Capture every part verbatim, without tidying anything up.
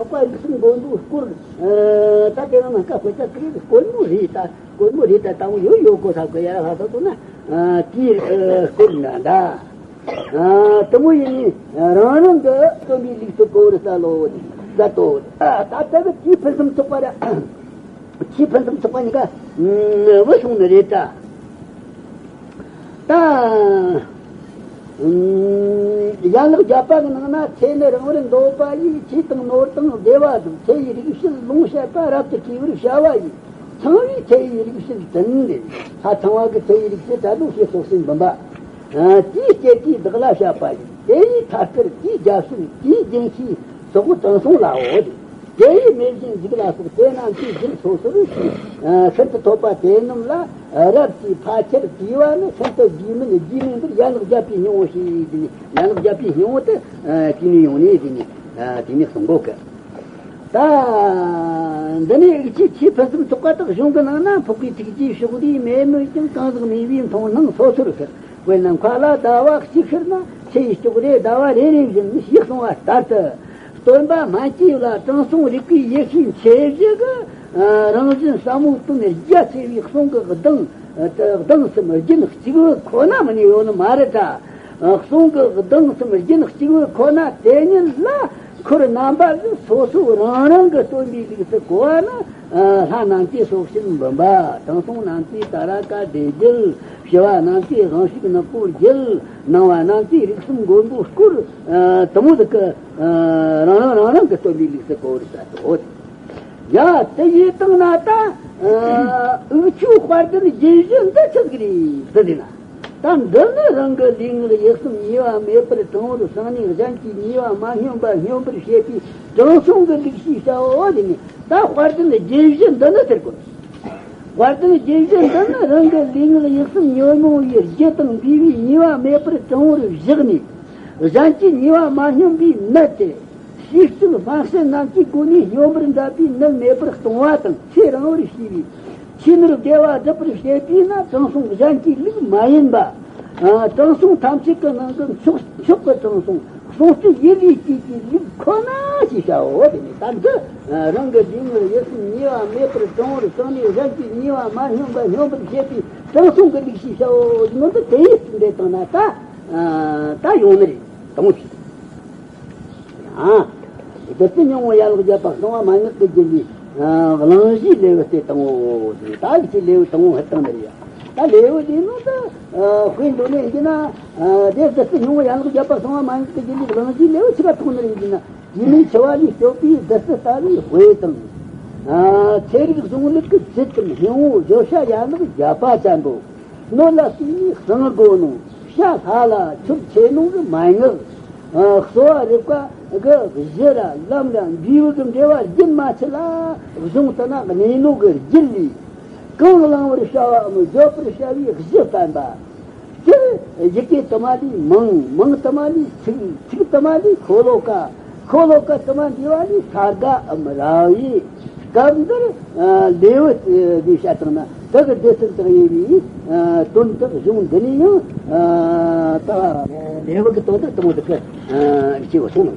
པ་རིགས་གསུམ་མགོན་པོའི་སྐོར། ད་དེ་རིང་ནངས་ཀ་དཔེ་ཆ་ཁྲིད་དཀོན་མོ་རེད། ད་དཀོན་མོ་རེད། ད་དང་པོ་ཡོད་ཡོད་གོ་ས་གོ་ཡ་ལ་ཧ་ས་ཐུག་ན། དེའི་སྐོར་འདྲ་འདྲ། དེ་མོ་ཡིན་ནི་རང་རང་གི་སྟོན་པའི་ལུགས་སུ་གོ་བར་གསལ་ལོ། གསལ་ཏོ། ད་ལྟ་གི་དེའི་ཕུན་སུམ་ཚོགས་པ་ར། ཆེས་ཕུན་སུམ་ཚོགས་པ་གཉིས་ཀ་བུད་སོང་ནི་རེད་ད། ད་ཡན་ལག་བརྒྱད་པ་གི་ནང་ན་ཚེ་ནི་རིང་བར་འདོད་པ་ཡིས། ཆོས་དང་ནོར་དང་བདེ་བ་དང་། ཚེ་ཡི་རིགས་བཞི་ལོངས་སྤྱད་པ། རབ་ཏུ་གོས་པར་བྱ་བ་ཡིས། ཚངས་པའི་ཚེ་ཡི་རིགས་བཞི་བདུན་ཏེ། ལྷ་ཚངས་པ་གི་ཚེ་ཡི་རིགས་བཞི་གྲྭ་ལོ་ཞེས་སོགས་སུ་འབུམ་པ། དེའི་སྐྱེ་དུས་བདག་ལ་བཤད་པ་ཡིན། དེ་ཡི་ཐད་ཀར་དེའི་རྒྱབ་ཤུལ་དེའི་རྒྱུན་ཤེས་སོགས་དྲང་སྲོང་ལའོ། དེ་ཡི་མེ་བཞིན་འཇིག་ལ་སོགས་དེ་རྣམས་ཀྱི་རྒྱུན་སོ་སོར་ཤེས། ཤིན་ཏུ་ཐོབ་པ་དེ་རྣམས་ལ་རབ་ཀྱིས་ཕལ་ཆེར་བྲིས་པ་ནི། ཤིན་ཏུ་རྒྱས་མིན་རྒྱས་མིན་པར་ཡན་ལག་བརྒྱད་པའི་སྙིང་པོ་ཞེས་དེ་ནི་ཡན་ལག་བརྒྱད་པའི་སྙིང་པོ་དེ་བྲིས་ནས་ཡོང་ནས་དེ་ནི་དེ་ནི་གསུང་གོ་གི། ད་འདི་ནི་འུ་ཆོས་ཆེས་ཕུན་སུམ་ཚོགས་པ་དག་གཞུང་གི་ནང་ན་འཕགས་པའི་ཐུགས་རྗེའི་ཕྱོགས་བསྡུས་མེད་མོད་ཀྱང་། གང་ཟག་མོས་པའི་མཐོང་སྣང་སོ་སོར་ཤར། དཔེར་ན་མཁའ་ལ་ཟླ་བ་གཅིག་ཤར་ན། ཚེ་ཡི་སྐྱོགས་རེ་ཟླ་བ་རེ་རེ་བཞིན་ཞེས་གསུངས་པ་ལྟར་དུ། སྟོན་པ་སྨན་བཅོས་ལ་དྲང་སྲོང་རིག་པའི་ཡེ་ཤེས་ཆེ་བཞི་གི་རང་བཞིན་ཟབ་མོ་དོན་རྒྱ་ཆེ་བའི་གསུང་གི་གདངས། གདངས་སམ་རྒྱུན་གཅིག་པུ་ཁོ་ན་མིན་ནས་ཡོད་ནི་མ་རེད་ད། གསུང་གི་གདངས་སམ་རྒྱུན་གཅིག་པུ་ཁོ་ན་དེ་ཉིད་ལ་འཁོར་རྣམ་པ་བཞིན་སོ་སོ་རང་རང་གི་སྟོན་པའི་ལུགས་སུ་གོ་བ་ནི། ལྷ་རྣམས་ཀྱིས་སོགས་ཤིན་འབུམ་པ། དྲང་སྲོང་རྣམས་ཀྱིས་ཏཱ་ར་ཀ་སྡེ་བརྒྱད། ཞི་བ་རྣམས་ཀྱིས་དབང་ཕྱུག་ནག་པོ་བརྒྱད། སྣང་བ་རྣམས་ཀྱིས་རིགས་གསུམ་མགོན་པོའི་སྐོར། དེ་མོ་ཟིག་གི་རང་རང་རང་རང་གི་སྟོན་པའི་ལུགས་སུ་གོ་བར་བྱ་སྟེ། ཡ། དེ་ཡིན་དང་ན་ད། འུ་ཆོའི་དཔལ་ལྡན་རྒྱན་བཞི་འདི་ཆི་ཟིག་རེད་ཟེར་ན། ད་འདི་ནི་རང་གི་ལུས་ངག་ཡིད་གསུམ་ཉེས་པ་མེད་པར་དྲང་བོར་བསྲང་ནས། གཞན་གྱི་ཉེས་པ་མ་སྙོམས་པ་སྙོམས་པར་བྱེད་པའི་དྲང་སྲོང་གི་ལུགས་ཤེས་བྱའོ། དེ་ནི་ད་དཔལ་ལྡན་རྒྱན་བཞི་འདི་ནི་ཟེར་དགོས། དཔལ་ལྡན་རྒྱན་བཞི་འདི་ནི་རང་གི་ལུས་ངག་ཡིད་གསུམ་ཉོན་མོངས་པའི་རྒྱུ་དང་འདུས་པའི་ཉེས་པ་མེད་པར་དྲང་བོར་བཞག་ནས། གཞན་གྱི་ཉེས་པ་མ་སྙོམས་པའི་ནད་དེ། ཤེས་བཅུད་སྨན་དཔྱད་རྣམས་ཀྱི་སྒོ་ནས་སྙོམས་པར་འཇུག་པའི་ནད་མེད་པར་གཏོང་བ་དང་། ཚེ་རིང་བར་བྱེད་པའི་ཆོས་ནོར་བདེ་བ་སྒྲུབ་པར་བྱེད་པས་ན། དྲང་སྲོང་གཞན་གྱི་ལུགས་མ་ཡིན་པ། ཨ། དྲང་སྲོང་ཐམས་ཅད་ཀྱི་ནང་གི་མཆོག་མཆོག་གི་དྲང་སྲོང་སྲོང་བཙུན་ཡེ་ཤེས་ཀྱི་ལུགས་ཁོ་ན་ཞེས་བྱའོ། དེ་ནི་ད་འདི་རང་གི་ལུས་ངག་ཡིད་གསུམ་ཉེས་པ་མེད་པར་དྲང་བོར་བསྲང་ནས། གཞན་གྱི་ཉེས་པ་མ་སྙོམས་པ་སྙོམས་པར་བྱེད་པའི་དྲང་སྲོང་གི་ལུགས་ཤེས་བྱའོ། ནོར་འདི་དེ་ཡིས་ཟིན་འདྲེ་བཏང་ན་ད། ད་ཡོང་ནི་རེད། དང་པོ་ཞིག་ཨ། བདུད་རྩི་སྙིང་པོ་ཡན་ལག་བརྒྱད་པ་གསང་བ་མན་ངག་གི་རྒྱུད་ལས། གླེང་གཞིའི་ལེའུ་སྟེ་དང་པོ། ད་གི་ཆེ་ལེའུ་དང་པོ་ཧི་དང་ནི་རེད་ཡ། ད་ལེའུ་འདི་ནང་དུ་དཔེ་འདོད་ལས་འདི་ན། དེ་བདུད་རྩི་སྙིང་པོ་ཡན་ལག་བརྒྱད་པ་གསང་བ་མན་ངག་གི་རྒྱུད་ལས་གླེང་གཞིའི་ལེའུ་ཆི་ག་ཐོག་ནི་རེད་འདི་ན། དེ་མིན་འཆི་བ་ལས་སྐྱོབ་པའི་བདུད་རྩི་ལྟ་བུའི་དཔེ་དང་། ཚེ་རིག་གཞུང་ལུགས་ཀྱི་ཚུལ་དང་སྙིང་པོ་བརྗོད་བྱ་ཡན་ལག་བརྒྱད་པ་ཅན་པོ། སྣོད་ལ་བརྟེན་ནས་གསང་དགོས་ནོ། བྱ་ལྷ་ལ་མཆོད་ཆེ་ནོ་གི་མན་ངག་གསོ་བ་རིག་པ་གི་གཞི་ར་ལམ་ར་འབྲས་བུ་གི་འབྲེལ་བ་རྒྱུན་མ་ཆད་ལ་གཞུང་དུ་ན་གནས་ནོ་གི་རྒྱུད་ལས། གང་བླང་བར་བྱ་བའམ་བརྗོད་པར་བྱ་བའི་གཞི་བསྟན་པ། སྤྱིར་ཡི་གེ་དུ་མ་ལས་མིང་། མིང་དུ་མ་ལས་ཚིག་ཚིག་དུ་མ་ལས་ཤོ་ལོ་ཀ་ཤོ་ལོ་ཀ་དུ་མ་འདུས་པ་ལས་ས་གའམ་ར་བའི་སྐབས་འདིར་ལེའུ་འདི་བཤད་བཏང་ན། དེ་གི་སྡེ་ཚན་དག་ཡིན་པའི་དོན་དག་གཞུང་འདི་ནས་ཡང་ད་ལེའུ་གི་དོན་དག་དང་པོ་དེ་གི་སྐྱེ་བ་སོང་ལ།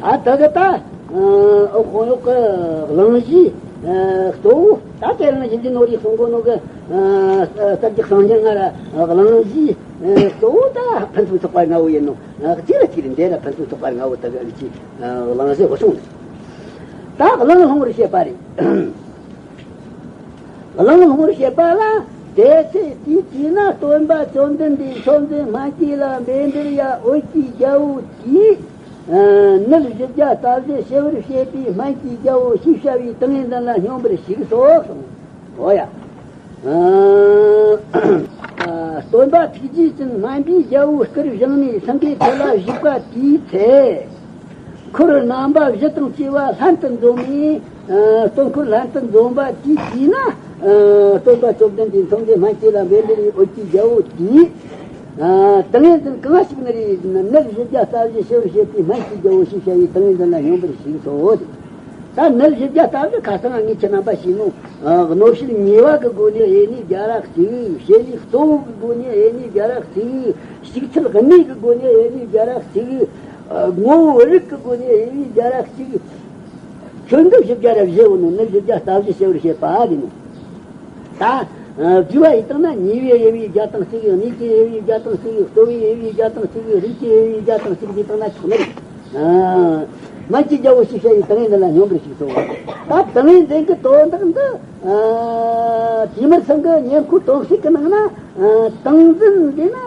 ཨ། ད་ད་གི་ད། ཨོ་ཁོང་ཡོག་གི་གླེང་གཞི་གཙོ་བོ་ད་དེ་རིང་ཞིབ་འཇུག་ནོར་རིགས་གསུང་གོ་ནོ་གི་གསར་བརྗེ་གསང་རྒྱ་ང་ར་གླེང་གཞི་གཙོ་བོ་ད་ཕུན་སུམ་ཚོགས་པ་ལྔ་བོ་ཡིན་ནོ། གཅིག་ལ་གཅིག་རེ་འདས་ལ་ཕུན་སུམ་ཚོགས་པ་ལྔ་བོ་ད་གི་ཅི་གླེང་གཞི་བོ་སོང་ནས་ད་གླེང་སློང་བར་བཤད་པ་རེད། གླེང་སློང་བར་བཤད་པ་ལ། དེ་ཚེ་དེའི་དུས་ན་སྟོན་པ་བཅོམ་ལྡན་འདས་མཚན་འཛིན་སྨན་བཅོས་ལ་འབད་འབུལ་ཡ་འོད་ཀྱི་རྒྱལ་པོ་དེས། ནད་བཞི་བརྒྱ་རྩ་བཞི་ཞི་བར་བྱེད་པའི་སྨན་གྱི་རྒྱལ་པོ་ཞེས་བྱ་བའི་ཏིང་ངེ་འཛིན་ལ་སྙོམས་པར་ཞུགས་སོ་གསུངས། འོ་ཡ། སྟོན་པ་ཐུགས་རྗེ་ཅན་སྨན་པའི་རྒྱལ་པོའི་སྐུར་བཞེངས་ནས་སེང་གེའི་ཁྲི་ལ་བཞུགས་པ་དེའི་ཚེ། འཁོར་རྣམ་པ་བཞི་དང་བཅས་པ་ལྷན་དུ་འཛོམས་ནས། སྟོན་འཁོར་ལྷན་དུ་འཛོམས་པ་དེའི་དུས་ན། སྟོན་པ་བཅོམ་ལྡན་འདས་མཚན་འཛིན་སྨན་བཅོས་ལ་འབད་འབུལ་བའི་འོད་ཀྱི་རྒྱལ་པོ་དེས། ཏིང་ངེ་འཛིན་གང་ཞིག་ནི་རེད་ཟེར་ན། ནད་བཞི་བརྒྱ་རྩ་བཞི་ཞི་བར་བྱེད་པའི་སྨན་གྱི་རྒྱལ་པོ་ཞེས་བྱ་བའི་ཏིང་ངེ་འཛིན་ལ་སྙོམས་པར་ཞུགས་སོ། ད་ནད་བཞི་བརྒྱ་རྩ་བཞི་ཁ་སང་ངས་ཁྱེད་རྣམ་པ་ཞུས་ནོ། གནོད་བྱེད་ཉེས་པ་གི་སྒོ་ནས་དབྱེ་ནས་བརྒྱ་ར་གཅིག་བྱེད་ལས་གཙོ་བོ་གི་སྒོ་ནས་དབྱེ་ནས་བརྒྱ་ར་གཅིག་ཞུགས་ཚུལ་གནས་ཀྱི་སྒོ་ནས་དབྱེ་ནས་བརྒྱ་ར་གཅིག་ངོ་བོ་རིགས་ཀྱི་སྒོ་ནས་དབྱེ་བའི་རྒྱ་ར་གཅིག་ཁྱོན་བསྡོམས་བཞི་བརྒྱ་ར་བཞི་ཡོད་ནོ་ནི་བཞི་བརྒྱ་རྩ་བཞི་ཞེ་བར་བཤད་པ་དེ་ནོ། ད། བསྡུས་པ་ཡིན་སྟངས་ན་ཉེ་བའི་དབྱེ་བའི་རྒྱ་སྟངས་གཅིག་གནས་ཀྱི་དབྱེ་བའི་རྒྱ་སྟངས་གཅིག་རྩོལ་བའི་དབྱེ་བའི་རྒྱ་སྟངས་གཅིག་རིགས་ཀྱི་དབྱེ་བའི་རྒྱ་སྟངས་གཅིག་བྱས་བཏང་ན་ཆོག་ནི་རེད། སྨན་གྱི་རྒྱལ་པོ་ཞེས་བྱ་བའི་ཏིང་ངེ་འཛིན་ལ་སྙོམས་པར་ཞུགས་སོ། ད་ཏིང་ངེ་འཛིན་གྱི་དོན་དག་འདི། དེ་མུར་སང་གི་ཉེར་མཁོའི་དོན་བཤད་ཀྱི་ནང་ན། ཏིང་འཛིན་འདི་ན།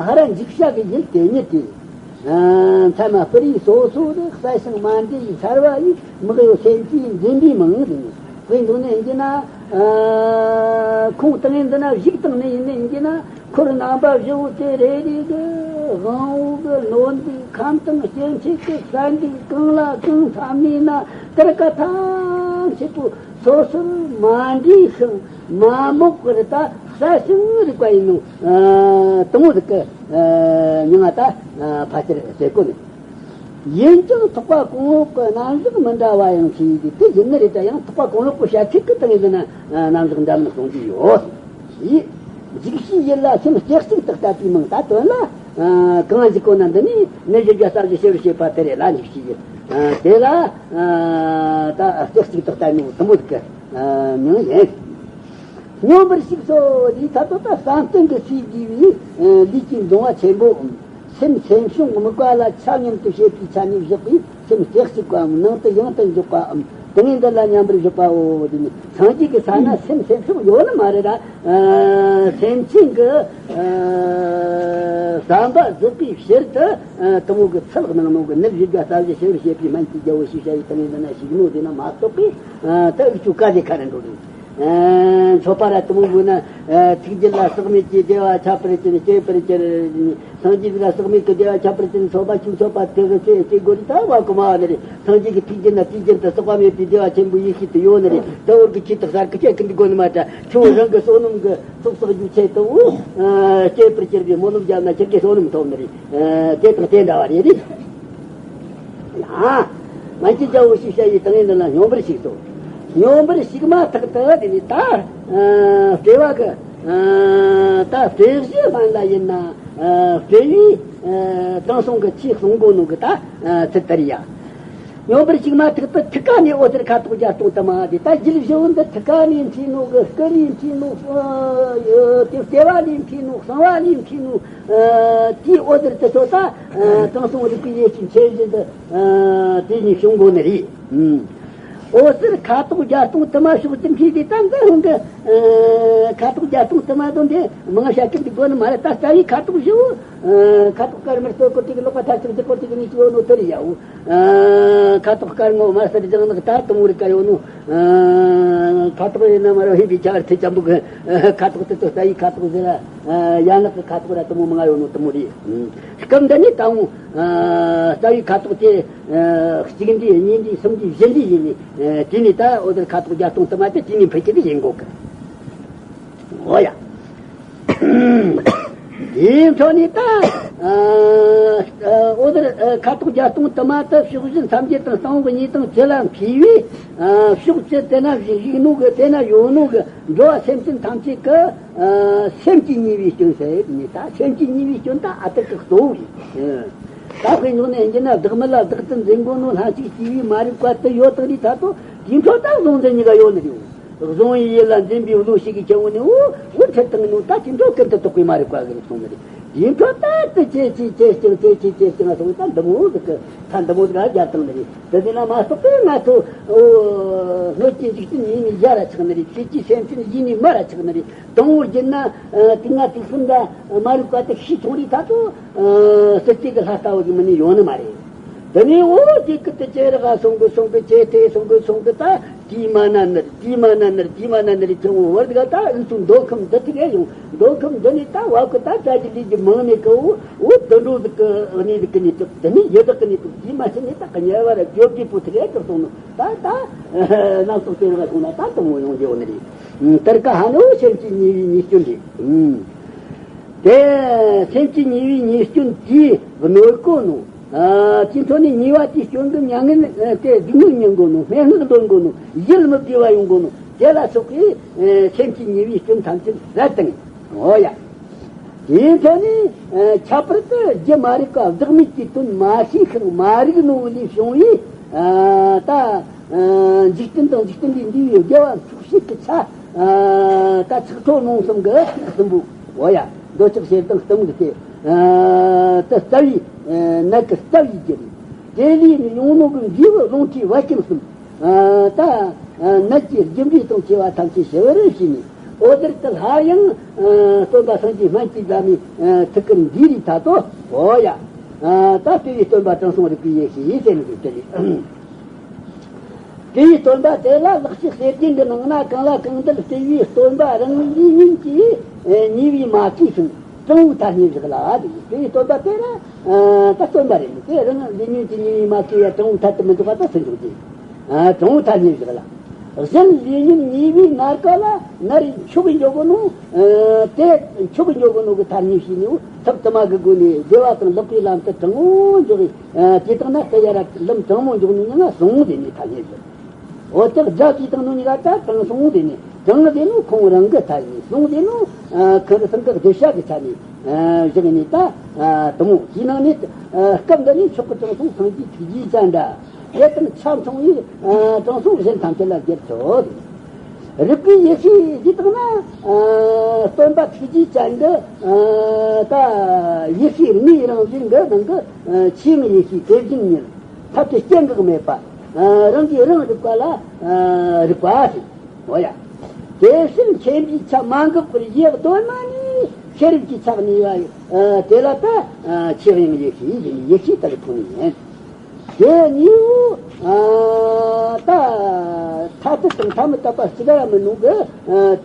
ཧ་ར་འཇིགས་བྱ་གི་ཡུལ་དེ་ཉིད་དེ། མཚན་མ་སྤུ་རིས་སོ་སོ་དུ་གསལ་ཞིང་མ་འདྲེས་པའི་ཤར་བ་ཡིས་མི་གཡོ་སེམས་ཀྱི་འཛིན་པའི་མིང་ཡིན། དཔེ་འཇོག་ནས་ཡིན་གྱི་ན། ཁོང་ཏིང་ངེ་འཛིན་ན་བཞུགས་བཏང་ནས་ཡིན་ནས་ཡིན་གྱི་ན། འཁོར་རྣམ་པ་བཞི་བོ་དེ་རེ་རེ་གི་དབང་པོ་གི་ནོར་འདུག་ཁམས་དང་སྐྱེ་མཆེད་ཀྱི་གསལ་འདུག་གང་ལ་གང་འཚམ་ནས་ན་དེར་ཀ་ཐམས་ཅད་པོ་སོ་སོར་མ་འདྲེས་ཤིང་མ་རྨོངས་པར་ད་གསལ་ཞིང་རིག་པ་ཡིན་ནོ། དང་པོ་ཟིག་གི་མྱིང་ང་ད་ཕལ་ཆེར་ཟེར་གོ་ནི། ཡིན་ཀྱང་ཐེག་པ་གོང་འོག་གི་རྣམ་གཞག་མི་འདྲ་བ་ཡང་ཆེ་སྟེ་དེ་ཡིན་ནི་རེད། ད་ཡང་ཐེག་པ་གོང་འོག་གི་བཤད་ཚུལ་གྱི་སྟེང་ཡིན་ན་རྣམ་གཞག་འདྲ་མིན་གསུང་གི་ཡོད། ཡིན། འཇིགས་བྱེད་ཡུལ་ལ་སེམས་རྐྱང་གཅིག་ཏུ་ལྟ་བུའི་མིང་ད་དོན་ལ། གང་ཞིག་གོ་ན་འདི་ནི་ནི་བཞི་བརྒྱ་རྩ་བཞི་ཞེས་པ་དེ་རེད་ལ། འཇིགས་བྱེད་ཡུལ་དེ་ལ་ད་རྐྱང་གཅིག་ཏུ་ལྟ་ནི་དང་པོ་གི་མིང་ཡིན། སྙོམས་པར་ཞུགས་སོ། དེའི་ཚེ་ད་བསམ་གཏན་གྱི་ཚུལ་བསྡུས་པའི་ལུས་ཀྱི་འབྱུང་བ་ཆེན་པོ། སེམས་སེམས་བྱུང་དམིགས་པ་ལ་ཆ་མཉམ་དུ་བྱེད་པའི་ཆ་ནས་བཞག་པའི་སེམས་རྐྱང་གཅིག་པའམ་ནང་དུ་ཡང་དུ་འཇོག་པའམ་དེ་ནས་འདི་ལ་མཉམ་པར་བཞག་པའོ། དེ་ནི་སངས་རྒྱས་ཀྱི་ས་ན་སེམས་སེམས་བྱུང་ཡོད་ནི་མ་རེད་ད། སེམས་ཅན་གྱི་བསམ་པ་རྫོགས་པའི་ཕྱིར་དུ་དེ་མོ་གི་ཚུལ་གནང་ནོ་གི་ནི་བཞི་བརྒྱ་རྩ་བཞི་ཞེས་པའི་སྨན་གྱི་རྒྱལ་པོ་ཞེས་བྱ་བའི་དེ་ནས་འདི་ན་ཞིག་ནོ། དེ་ན་མ་གཏོགས་པའི་ད་ཨུ་ཆུ་ཀ་ཟེ་ཁ་ར་འགྲོ་རེད། མཆོད་པ་ར་དེ་མོ་འབུལ་ན། ཐུགས་རྒྱུད་ལ་ཟག་མེད་ཀྱི་བདེ་བ་ཁྱབ་པར་བྱིན། སྐྱེ་བར་གྱུར། སངས་རྒྱས་ལ་ཟག་མེད་ཀྱི་བདེ་བ་ཁྱབ་པར་བྱིན། མཆོད་པ་ཆུ་མཆོད་པ་དེ་གི་ཚེ་ཚེ་སྒོ་རི་ད་བ་གོ་མ་བ་ནི་རེད། སངས་རྒྱས་ཀྱི་ཐུགས་རྒྱུད་ན་དུས་རྒྱུན་དུ་ཟག་པ་མེད་པའི་བདེ་བ་ཆེན་པོ་ཡེ་ཤེས་དུ་ཡོད་ནི་རེད། ད་འོར་གྱི་ཆེད་དུ་གསར་གི་ཆེད་ཀྱི་འདི་དགོས་ནི་མ་འདྲ། ཁྱོད་རང་གི་བསོད་ནམས་ཀྱི་ཚོགས་བསགས་རྒྱུ་ཆེད་དུ་འོ། སྐྱེ་བར་གྱུར་པའི་སྨོན་ལམ་བརྒྱབ་ན་ཁྱེད་ཀྱི་བསོད་ནམས་ཐོབ་ནི་རེད། དེ་དང་དེ་འདྲ་བ་རེད་རེད། ཡ། སྨན་གྱི་རྒྱལ་པོ་ཞེས་བྱ་བའི་ཏིང་ངེ་འཛིན་ལ་སྙོམས་པར་ཞུགས་སོ། སྙོམས་པར་ཞུགས་མ་ཐག་ཏུ་དེ་ནི་ད། ཨ། སྤྲོས་པ་གི། ཨ། ད་སྤྲོས་གཞི་སྨན་ལ་ཡིན་ན། ཨ། སྤྲོས་པའི། ཨ། དྲང་སྲོང་གི་ཆོས་གསུང་གོ་ནོ་གི་ད། ཨ། ཚུལ་ལྟར་ཡ། སྙོམས་པར་ཞུགས་མ་ཐག་ཏུ་ཐུགས་ཀ་ནས་འོད་ཟེར་ཁ་དོག་བརྒྱ་སྟོང་དུ་མ་དེ་ད་རྒྱུད་བཞི་བོ་འདི་ཐུགས་ཀ་ནས་འཁྲུངས་ནོ་གི་སྐུ་ནས་འཁྲུངས་ནོ། ཨ། དེ་ལྟེ་བ་ནས་འཁྲུངས་ནོ། གསང་བ་ནས་འཁྲུངས་ནོ། ཨ། དེའི་འོད་ཟེར་དེ་ཚོ་ད། ཨ། དྲང་སྲོང་རིག་པའི་ཡེ་ཤེས་མཚན་བཞིན་དུ། ཨ། དེ་ནས་བྱུང་དགོས་ནི་རེད། ཨ། འོད་ཟེར་ཁ་དོག་བརྒྱ་སྟོང་དུ་མ་ཕྱོགས་ཀྱི་མཁས་དེ་ད་འདི་ཧོང་གི། ཨ། ཁ་དོག་བརྒྱ་སྟོང་དུ་མ་དང་དེ་མང་བྱ་ཀི་འདི་དགོས་ནི་མ་རེད། ད་རྩ་བའི་ཁ་དོག་བཞི་བོ། ཨ། ཁ་དོག་དཀར་དམར་སེར་དགུ་ཏིག་ལོག་པ་ཐ་ཚིག་འདི་དགུ་ཏིག་ནི་ཅི་ཡོད་ནོ་དེ་རེད་ཡའོ། ཨ། ཁ་དོག་དཀར་སྔོ་དམར་སེར་ལྗང་ནག་ད་དུམ་བུར་ཀ་ཡོད་ནོ། ཨ། ཁ་དོག་ཡིན་ན་མ་རོ་ཧིན་པའི་ཆ་བར་ཐེ་ཅམ་པོ་གི་ཁ་དོག་དེ་ཚོ་རྩ་བའི་ཁ་དོག་ཟེར་ར། ཡན་ལག་གི་ཁ་དོག་ར་དུ་མོ་མང་ཡོད་ནོ་དུ་མོ་རེད། སྐབས་འདི་ནི་ད་འོང་། རྩ་བའི་ཁ་དོག་དེ་གཅིག་འདྲ་གཉིས་འདྲ་གསུམ་འདྲ་བཞི་འདྲ་ཡིན་ནི། དེ་ནི་ད་འོད་ཟེར་ཁ་དོག་བརྒྱ་སྟོང་དུ་མ་དེ་དེ་ནི་འཕེལ་གྱི་དེ་ཡིན་དགོས་གི། འོ་ཡ། དེའི་འཕྲོ་ནས་ད། འོད་ཟེར་ཁ་དོག་བརྒྱ་སྟོང་དུ་མ་དེ་ཕྱོགས་བཞི་མཚམས་བརྒྱད་དང་སྟེང་འོག་གི་གཉིས་དང་བཅུ་ལ་འཕེལ་བས། ཕྱོགས་བཅུ་དེ་ན་བཞུགས་ནོ་གི་དེ་ན་ཡོད་ནོ་གི་འགྲོ་བ་སེམས་ཅན་ཐམས་ཅད་ཀྱི། ཨ། སེམས་ཀྱི་ཉེ་བའི་སྐྱོན་ཟེར་ནས་ད་སེམས་ཀྱི་ཉེ་བའི་སྐྱོན་ད་ཨ་ཏི་ཀི་གཙོ་བོ་ཡིན། ད་དཔེ་འཇོག་ནས་ཡིན་ན་བདག་མེད་ལ་བདག་ཏུ་འཛིན་དགོས་ནོ་ལྷན་ཅིག་སྐྱེས་པའི་མ་རིག་པ་དེ་ཡོད་དང་རེད། ད་དོ་དེའི་འཕྲོ་ད་བཟུང་འཛིན་གཉིས་ཀ་ཡོད་ནི་རེད། བཟུང་བའི་ཡུལ་ལ་འཛིན་པའི་བློ་ཞིག་གིས་ཁྱེར་འོང་ནས་འོ་འོ་ཁྲིད་བཏང་ནོ་ད་དེའི་འཕྲོ་ཀུན་ཏུ་རྟོག་པའི་མ་རིག་པ་གི་རིགས་སོང་ནི་རེད། དེའི་འཕྲོ་ད་དེ་ཇེ་ཆེ་ཇེ་ཆུང་ཇེ་ཆེ་ཇེ་ཆུང་ང་སོང་ད་འདི་མོ་ཟིག་གི་ད་འདི་མོ་ཟིག་ར་རྒྱབ་བཏང་ནི་རེད། དེ་དེ་ན་མ་གཏོགས་པའི་ང་ཚོ་འོ་སྣོད་ཀྱི་འཇིག་རྟེན་ཡིན་ནི་ཡ་ར་ཆགས་ནི་རེད། ཆོས་ཀྱི་སེམས་ཅན་ཡིན་ནི་མ་ར་ཆགས་ནི་རེད། དང་པོར་བརྒྱུད་ན། ཨ། དུས་ལྔ་དུས་གསུམ་ལ་མ་རིག་པ་དེ་ཤི་ཐོང་རིགས་ད་དུ། ཨ། སྲིད་རྩེ་གི་ལྷ་ལྟ་བུ་གི་མི་ནི་ཡོང་ནི་མ་རེད། དེ་ནས་འོ་དེ་ཀི་དེ་ཅེ་ར་ག་སོང་གི་སོང་གི་ཅེ་དེ་སོང་གི་སོང་གི་ད་དེའི་མ་ན་ནི་རེད། དེའི་མ་ན་ནི་རེད། དེའི་མ་ན་ནི་རེད། ཁྱེད་འོ་བར་དུ་ག་ད་ཨུ་ཚོ་མདོ་ཁམས་འདི་ཐུག་གི་ཡོང་། མདོ་ཁམས་འདི་ནས་ད་བ་ཀི་ད་ད་ཅི་ལི་ཅི་མང་ནི་ཀི་འོ་འོ་དུད་འགྲོ་ཟིག་གི་གནས་ཟིག་གི་ནས་ཐུག་དེ་ནས་ཡི་དྭགས་གི་ནས་ཐུག་དེའི་མ་ཕྱི་ནས་ད་གི་ཉེ་བར་བརྗོད་དགོས་པོ་ཐུག་གི་ཀི་སོང་ནི་ད་ད་རྣམ་རྟོག་ཅེ་ར་ག་སོང་ན་ད་དུ་མོ་ཡོང་རྒྱུ་ནི་རེད། དེར་ཀ་ཧ་ནོ་སེམས་ཀྱི་ཉེ་བའི་ཉེས་སྐྱོན་རེད། ཨུམ། དེ་སེམས་ཀྱི་ཉེ་བའི་ཉེས་སྐྱོན་གྱིས་གནོད་གོ་ནོ། ཨ། དེའི་འཕྲོ་ནས་ཉེ་བ་དེའི་སྐྱོན་གྱི་མྱ་ངན་དེ་སྡུག་བསྔལ་མྱང་གོ་ནོ། སྨྲེ་སྔགས་འདོན་གོ་ནོ། ཡིད་མི་བདེ་བ་ཡོང་གོ་ནོ། དེ་ལ་སོགས་པའི་སེམས་ཀྱི་ཉེ་བའི་སྐྱོན་ཐམས་ཅད་རལ་བཏང་། འོ་ཡ། དེའི་ཐད་ནས་ཁྱད་པར་དུ་རྒྱུ་མ་རིག་པ་བདག་མེད་ཀྱི་དོན་མ་ཤེས་ཤིང་མ་རིག་ནོ་ལས་བྱུང་བའི་ད་འཇིག་རྟེན་དང་འཇིག་རྟེན་ལས་འདས་པའི་དགེ་བ་འཚོགས་བྱེད་ཀྱི་ཆ། ད་ཆགས་ཁྲོ་རྨོངས་གསུམ་གྱི་ཐིག་གསུམ་པོ། འོ་ཡ། འདོད་ཆགས་ཞེ་སྡང་གཏི་མུག་སྟེ། དེ་རྩ་བའི་ནད་ཀྱི་རྩ་བའི་རྒྱུ་རེད། དེ་ལས་ནི་ཡོང་ནོ་གི་འབྲས་བུ་རླུང་མཁྲིས་བད་ཀན་གསུམ། ད་ནད་ཀྱི་རྒྱུ་འབྲས་དང་བཅས་པ་ཐམས་ཅད་ཞི་བར་བྱས་ནས། འོ་དེར་དུ་སླར་ཡང་སྟོན་པ་སངས་རྒྱས་སྨན་གྱི་བླ་མའི་ཐུགས་ཀར་འདུས་རིགས་ཐ་དོ། འོ་ཡ། ད་དེ་བའི་སྟོན་པ་དྲང་སྲོང་རིག་པའི་ཡེ་ཤེས་ཡིན་ཟེར་ནས་དེ་རེད། དེ་ཡི་སྟོན་པ་དེ་ལ་ལེགས་བཤད་གསེར་རྒྱན་གྱི་ནང་ན། གང་ལ་གང་འདུལ་སྤྲུལ་པའི་སྟོན་པ་རང་ལུས་ཉིད་ཀྱི་ཉེ་བའི་མ་གོས་ཤིང་དྲང་བོའི་ཐ་སྙད་བཞག་ལ། དེ་ཡི་སྟོན་པ་དེ་ལ་ད་སྟོན་པ་རེད། དེ་རང་ལུས་ཉིད་ཀྱི་ཉེ་བའི་མ་གོས་ཡ་དྲང་བོའི་ཐ་དུ་མི་འཇོག་པ་ད་སུ་འཇོག་རྒྱུ། དྲང་བོའི་ཐ་སྙད་བཞག་ལ། གཞན་ལུས་ཉིད་ཉེ་བའི་ནར་ག་ལ་ནར་འཁྱོག་གི་འཇོག་གོ་ནོ། དེ་འཁྱོག་གི་འཇོག་གོ་ནོ་གི་ཐ་སྙད་བྱས་ནས། ཐབས་དུ་མ་གི་སྒོ་ནས་བདེ་བ་དང་ལེགས་པའི་ལམ་དུ་དྲང་བོ་འཇོག་གི། དེ་དག་ན་སྐད་ཡ་ར་ལམ་དྲང་མོ་འཇོག་ནི་ནི་ང་སོང་དེ་ནི་ཐ་སྙད་ཟེར། འོ་དེ་སྒྲ་གིས་དང་ནོ་ནི་ར་ད་དྲང་སོང་དེ་ནི། དྲང་དེ་ནི་ཁོང་རང་གི་ཐ་སྙད། སོང་དེ་ནི་ཁོང་གི་སེམས་ཀྱི་གདུལ་བྱ་གི་ཆ་ནས་བཞག་ནི་ད་དུ་མོ། དེའི་ནང་ནས་སྐབས་འདི་ནི་མཆོག་གི་དྲང་སྲོང་སངས་རྒྱས་ཐུགས་རྗེ་ཅན་འདྲ། དེ་དང་ཆ་མཚུངས་པའི་དྲང་སྲོང་གཞན་ཐམས་ཅད་ལ་སྦྱར་ཆོག། རིག་པའི་ཡེ་ཤེས་འདི་དག་ན་སྟོན་པ་ཐུགས་རྗེ་ཅན་གྱི་ད་ཡེ་ཤེས་དངོས་རང་བཞིན་གྱི་ནང་གི་ཆོས་དབྱིངས་ཡེ་ཤེས་དེ་བཞིན་ཉིད་ཐབས་ཀྱི་སྐྱེ་འགག་མེད་པ། རང་གིས་རང་རིག་པ་ལ་རིག་པ་ཟེར། འོ་ཡ། དེ་ཕྱིར་མཁྱེན་པའི་ཆ་མ་འགགས་པར་ཡེ་གདོད་མ་ནས་ཤེས་རབ་ཀྱི་ཆ་གནས་པ་དེ་ལ་ད་ཆོས་དབྱིངས་ཡེ་ཤེས་ཡིན། ཡེ་ཤེས་ལྟར་ཕུང་ནི་ཡིན། དེ་གཉིས་པོ་ད་ཐ་དད་དང་ཐ་མི་དད་པ་གཅིག་ར་མིན་ནོ་གི།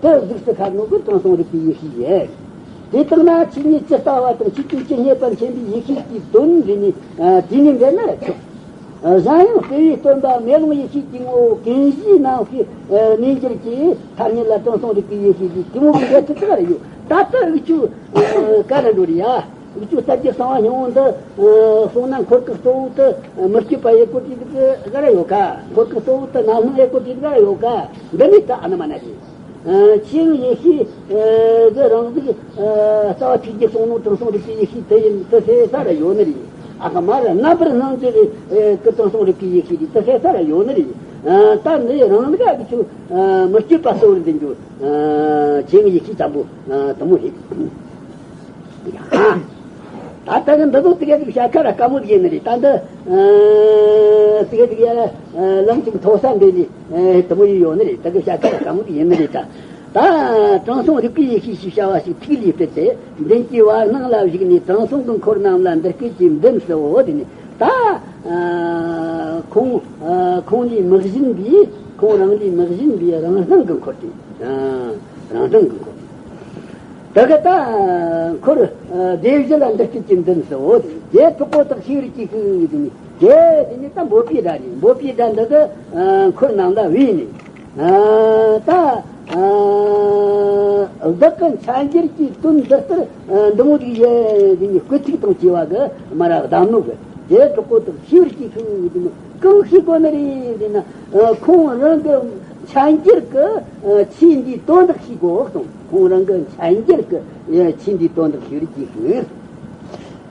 དེ་གཟུགས་སུ་ཤར་ནོ་གི་དྲང་སྲོང་རིག་པའི་ཡེ་ཤེས་ཡིན། དེ་དག་ན་ཆོས་ཉིད་ཇི་ལྟ་བ་དང་ཆོས་ཅན་ཇི་སྙེད་པ་མཁྱེན་པའི་ཡེ་ཤེས་ཀྱི་དོན་འདི་ནི་དེ་ཉིད་འདྲེན་ན་ཆོག། གཞན་ཡང་སྤྲུལ་པའི་སྟོན་པ་མེ་ལོང་ཡེ་ཤེས་ཀྱི་ངོ་བོ་ཀུན་གཞིའི་རྣམ་ཤེས་གནས་འགྱུར་གྱི་ཐ་སྙད་ལ་དྲང་སྲོང་རིག་པའི་ཡེ་ཤེས་ཀྱི་གི་མོ་གི་འགྲེལ་ཚུལ་ག་རེ་ཡོད། ད་ལྟ་འུ་ཆོ་ག་རེ་འགྲོ་རེད་ཡ། འུ་ཆོ་ལྟ་རྒྱུ་གསང་བ་སྙིང་པོ་འདི་སོང་ན་འཁོར་གི་གཙོ་བོ་དེ་མི་བསྐྱོད་པ་ཡེ་ཀོ་ཏི་ག་རེ་ཡོད་ག། འཁོར་གི་གཙོ་བོ་དེ་རྣམ་སྣང་ཡེ་ཀོ་ཏི་ག་རེ་ཡོད་ག། འདི་ནི་ད་ཨ་ན་མ་ན་རེད། ཆོས་དབྱིངས་ཡེ་ཤེས་ཀྱི་རང་གཟུགས་རྩ་བ་ཐུགས་རྗེ་གསུང་ནོ་དྲང་སྲོང་རིག་པའི་ཡེ་ཤེས་དེ་ཡིན་དུ་ཟེར་ས་ར་ཡོད་ནི་རེད། ཨ་ཁ་མ་ར་རྣམ་པར་སྣང་མཛད་ཀྱི་དྲང་སྲོང་རིག་པའི་ཡེ་ཤེས་རེད་དུ་ཟེར་ས་ར་ཡོད་ནི་རེད། ད་འདི་རང་ག་གི་ཆོས་མི་བསྐྱོད་པ་གཙོ་བོར་འཛིན་རྒྱུ་ཆོས་དབྱིངས་ཡེ་ཤེས་ཙམ་པོ་དུ་མོ་རེད། ད་ལྟ་གི་འདི་ཚོ་དེ་ག་ཅིག་བཤད་ཁ་ར་དཀའ་མོ་ཡིན་ནི་རེད། ད་འདི་དེ་ག་ཅིག་ཡ་ལམ་ཅིག་མཐོ་ས་འདི་ནི་དུ་མོ་ཡི་ཡོད་ནི་རེད། ད་གི་བཤད་ཁ་ར་དཀའ་མོ་ཡིན་ནི་རེད། ད་ད་དྲང་སྲོང་རིག་པའི་ཡེ་ཤེས་ཞེས་བྱ་བ་ཞིག་ཐིག་ལེ་སྤྲད་དེ་མདུན་གྱི་བར་སྣང་ལ་བཞུགས་ནས་དྲང་སྲོང་གི་འཁོར་རྣམས་ལ་འདི་སྐད་ཅེས་འདུན་ཟེར་བོ། དེ་ནི་ད་ཁོང་ཁོང་ལས་མི་གཞན་པའི་ཁོང་རང་ལས་མི་གཞན་པའི་རང་སྣང་གི་འཁོར་དེ། རང་སྣང་གི་འཁོར། ད་ག་ད་འཁོར་སྡེ་བཞི་ལ་འདི་སྐད་ཅེས་འདུན་ཟེར་བོ། དེ་གྲོགས་པོ་དག་ཤེས་རིག་གི་ཤུགས་དེ་ནི་དེ་དེ་ནི་ད་འབོད་པའི་སྒྲ་རེད། འབོད་པའི་སྒྲ་འདི་གི་འཁོར་རྣམས་ལ་བོས་ནས། ད་བདག་གི་འཆད་འགྱུར་གྱི་དོན་འདི་ལྟར་འདི་མོ་ཟིག་ཡེ་དེ་ནི་སྐུལ་ཚིག་དང་བཅས་པ་གི་མ་ར་གདམས་ནོ་གི། དེ་གྲོགས་པོ་དག་ཤེས་རིག་གི་ཤུགས་དེ་ནི་གང་ཤེས་དགོས་ནི་རེད་ཟེར་ན། ཁོང་རང་གི་འཆད་འགྱུར་གྱི་ཆོས་འདིའི་དོན་དག་ཤེས་དགོས་གསུངས། ཁོང་རང་གི་འཆད་འགྱུར་གྱི་ཆོས་འདིའི་དོན་དག་ཤེས་རིག་གི་ཤུགས།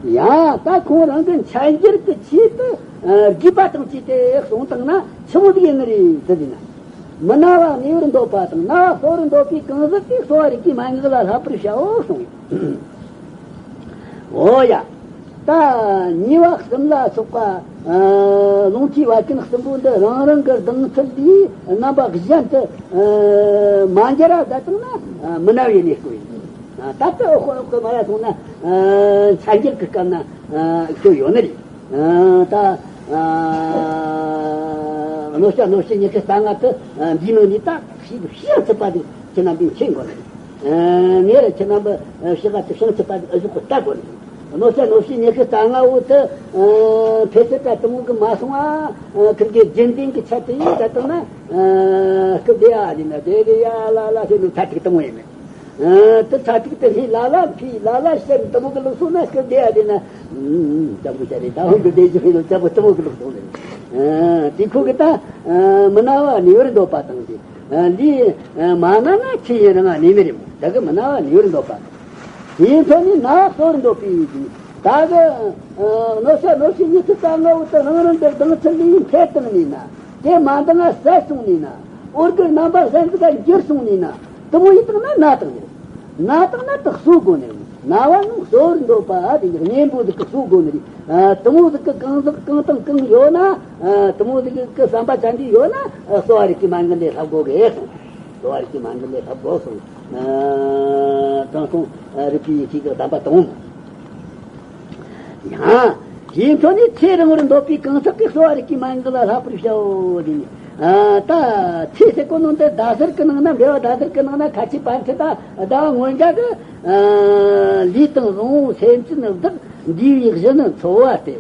ཡང་ད་ཁོང་རང་གི་འཆད་འགྱུར་གྱི་ཆེད་དུ་རྒྱུད་པ་དང་བཅས་ཏེ་གསུངས་བཏང་ན་ཆི་མོ་ཟིག་ཡིན་ནི་རེད་ཟེར་ན། མི་ན་བ་ནུས་པར་འདོད་པ་དང་ན་བ་གསོ་བར་འདོད་པའི་གང་ཟག་གིས་གསོ་བ་རིག་པའི་མན་ངག་ལ་བསླབ་པར་བྱའོ་གསུངས། འོ་ཡ། ད་ཉེས་པ་གསུམ་ལ་སོགས་པ་རླུང་མཁྲིས་བད་ཀན་གསུམ་པོ་འདི་རང་རང་གི་ལྡང་ཚུལ་ལས་རྣམ་པ་གཞན་དུ་མ་འགྱུར་བ་བསྡད་བཏང་ན་མི་ན་བའི་གནས་སྐབས་ཡིན། ད་ལྟ་འོག་འོག་གི་མ་ལ་སོང་ན་འཆད་འགྱུར་གྱི་སྐབས་ན་ཤོད་ཡོད་ནི་རེད། ད་གནོད་བྱ་གནོད་བྱེད་ཉི་ཤུ་རྩ་ལྔ་དུ་འདིའི་ནང་ནས་ད་ཤེས་ཤིང་ཚིག་པ་དེ་ཁྱེད་རྣམ་པས་མཁྱེན་དགོས་ནི་རེད། ངས་ར་ཁྱེད་རྣམ་པ་ཤེས་པ་དེ་ཤིང་ཚིག་པ་དེ་ཨ་ཟུག་གི་ལྟ་དགོས་ནི་རེད། གནོད་བྱ་གནོད་བྱེད་ཉི་ཤུ་རྩ་ལྔ་བོ་དུ་ཕལ་ཆེར་ད་དུ་མོ་གི་མ་སོང་ཨ། ཁིར་གི་རྒྱུན་ལྡན་གྱི་ཆ་དེ་ཡིན་ད་དུ་ན་སྐུ་བདེ་ཨ་དེ་ན་དེ་རེ་ཡ་ལ་ལ་ཟེར་ནས་ཐ་ཐིག་དུ་མོ་ཡིན་ནི། དེ་ཚ་ཐིག་དེ་ལྷའི་ལ་ལ་ཕིའི་ལ་ལ་ཤར་དུ་མོ་གི་ལུགས་སོང་ན་སྐུ་བདེ་ཡ་དེ་ན། ལྕམ་པོ་ཤ་རེ་ད་ཧོང་གི་བདེ་ཞིག་ཧེ་ལོ་ལྕམ་པོ་དུ་མོ་གི་ལུགས་སོང་ནས། དེ་ཁོ་གི་ད་མི་ན་བ་ནི་ཡོར་འདོད་པ་དང་དེ་འདི་མ་ན་ན་ཁྱི་ཡིན་རང་ནི་མི་རེད་མོ། ད་གི་མི་ན་བ་ནི་ཡོར་འདོད་པ་དང་། དེའི་ཐོག་ནས་ན་གསོ་བར་འདོད་པའི་ད་གི་གནོད་བྱ་གནོད་བྱེད་ཉི་ཤུ་རྩ་ལྔ་བོ་དེ་རང་རང་གི་སྡང་ཚུལ་ལས་འཕེལ་བཏང་ནས་ན། དེ་མ་འདང་ང་ཟད་སོང་ནས་ན། འོར་གི་རྣམ་པ་གཞན་ཟིག་ག་འགྱུར་སོང་ནས་ན། དེ་མོ་ཡིན་དང་ན་ན་དང་ནི། ན་དང་ན་དེ་གསོ་དགོས་ནི་རེད། ན་བ་ནི་གསོ་བར་འདོད་པ་དེ་གཉེན་པོ་ཟིག་གི་གསོ་དགོས་ནི་རེད། དེ་མོ་ཟིག་གི་གང་ཟག་གང་དང་གང་ཡོད་ན། དེ་མོ་ཟིག་གི་བསམ་པ་ཅན་དེ་ཡོད་ན། གསོ་བ་རིག་པའི་མན་ངག་ལས་ལྷག་དགོས་གི་གསུངས། གསོ་བ་རིག་པའི་མན་ངག་ལས་ལྷག་དགོས་གསུངས། དྲང་སྲོང་རིག་པའི་ཡེ་ཤེས་ཀྱི་གདམས་པ་དང་། ཡང་། དེའི་འཕྲོ་ནས་ཚེ་རིང་བར་འདོད་པའི་གང་ཟག་གིས་གསོ་བ་རིག་པའི་མན་ངག་ལ་བསླབ་པར་བྱའོ། དེ་ནི། ད་ཚེ་ཟེར་གོ་ནོ་འདི་ཟླ་ཟེར་གི་ནང་ན། འགྲེལ་བ་ཟླ་ཟེར་གི་ནང་ན། ཁ་ཆེ་པཎ་ཆེན་དང་ཟླ་བ་སྔོན་འཇུག་གི། ལུས་དང་བཟང་པོ་སེམས་ཅན་བདག་འདུས་པའི་གཞི་ནི་འཚོ་བ་སྟེ།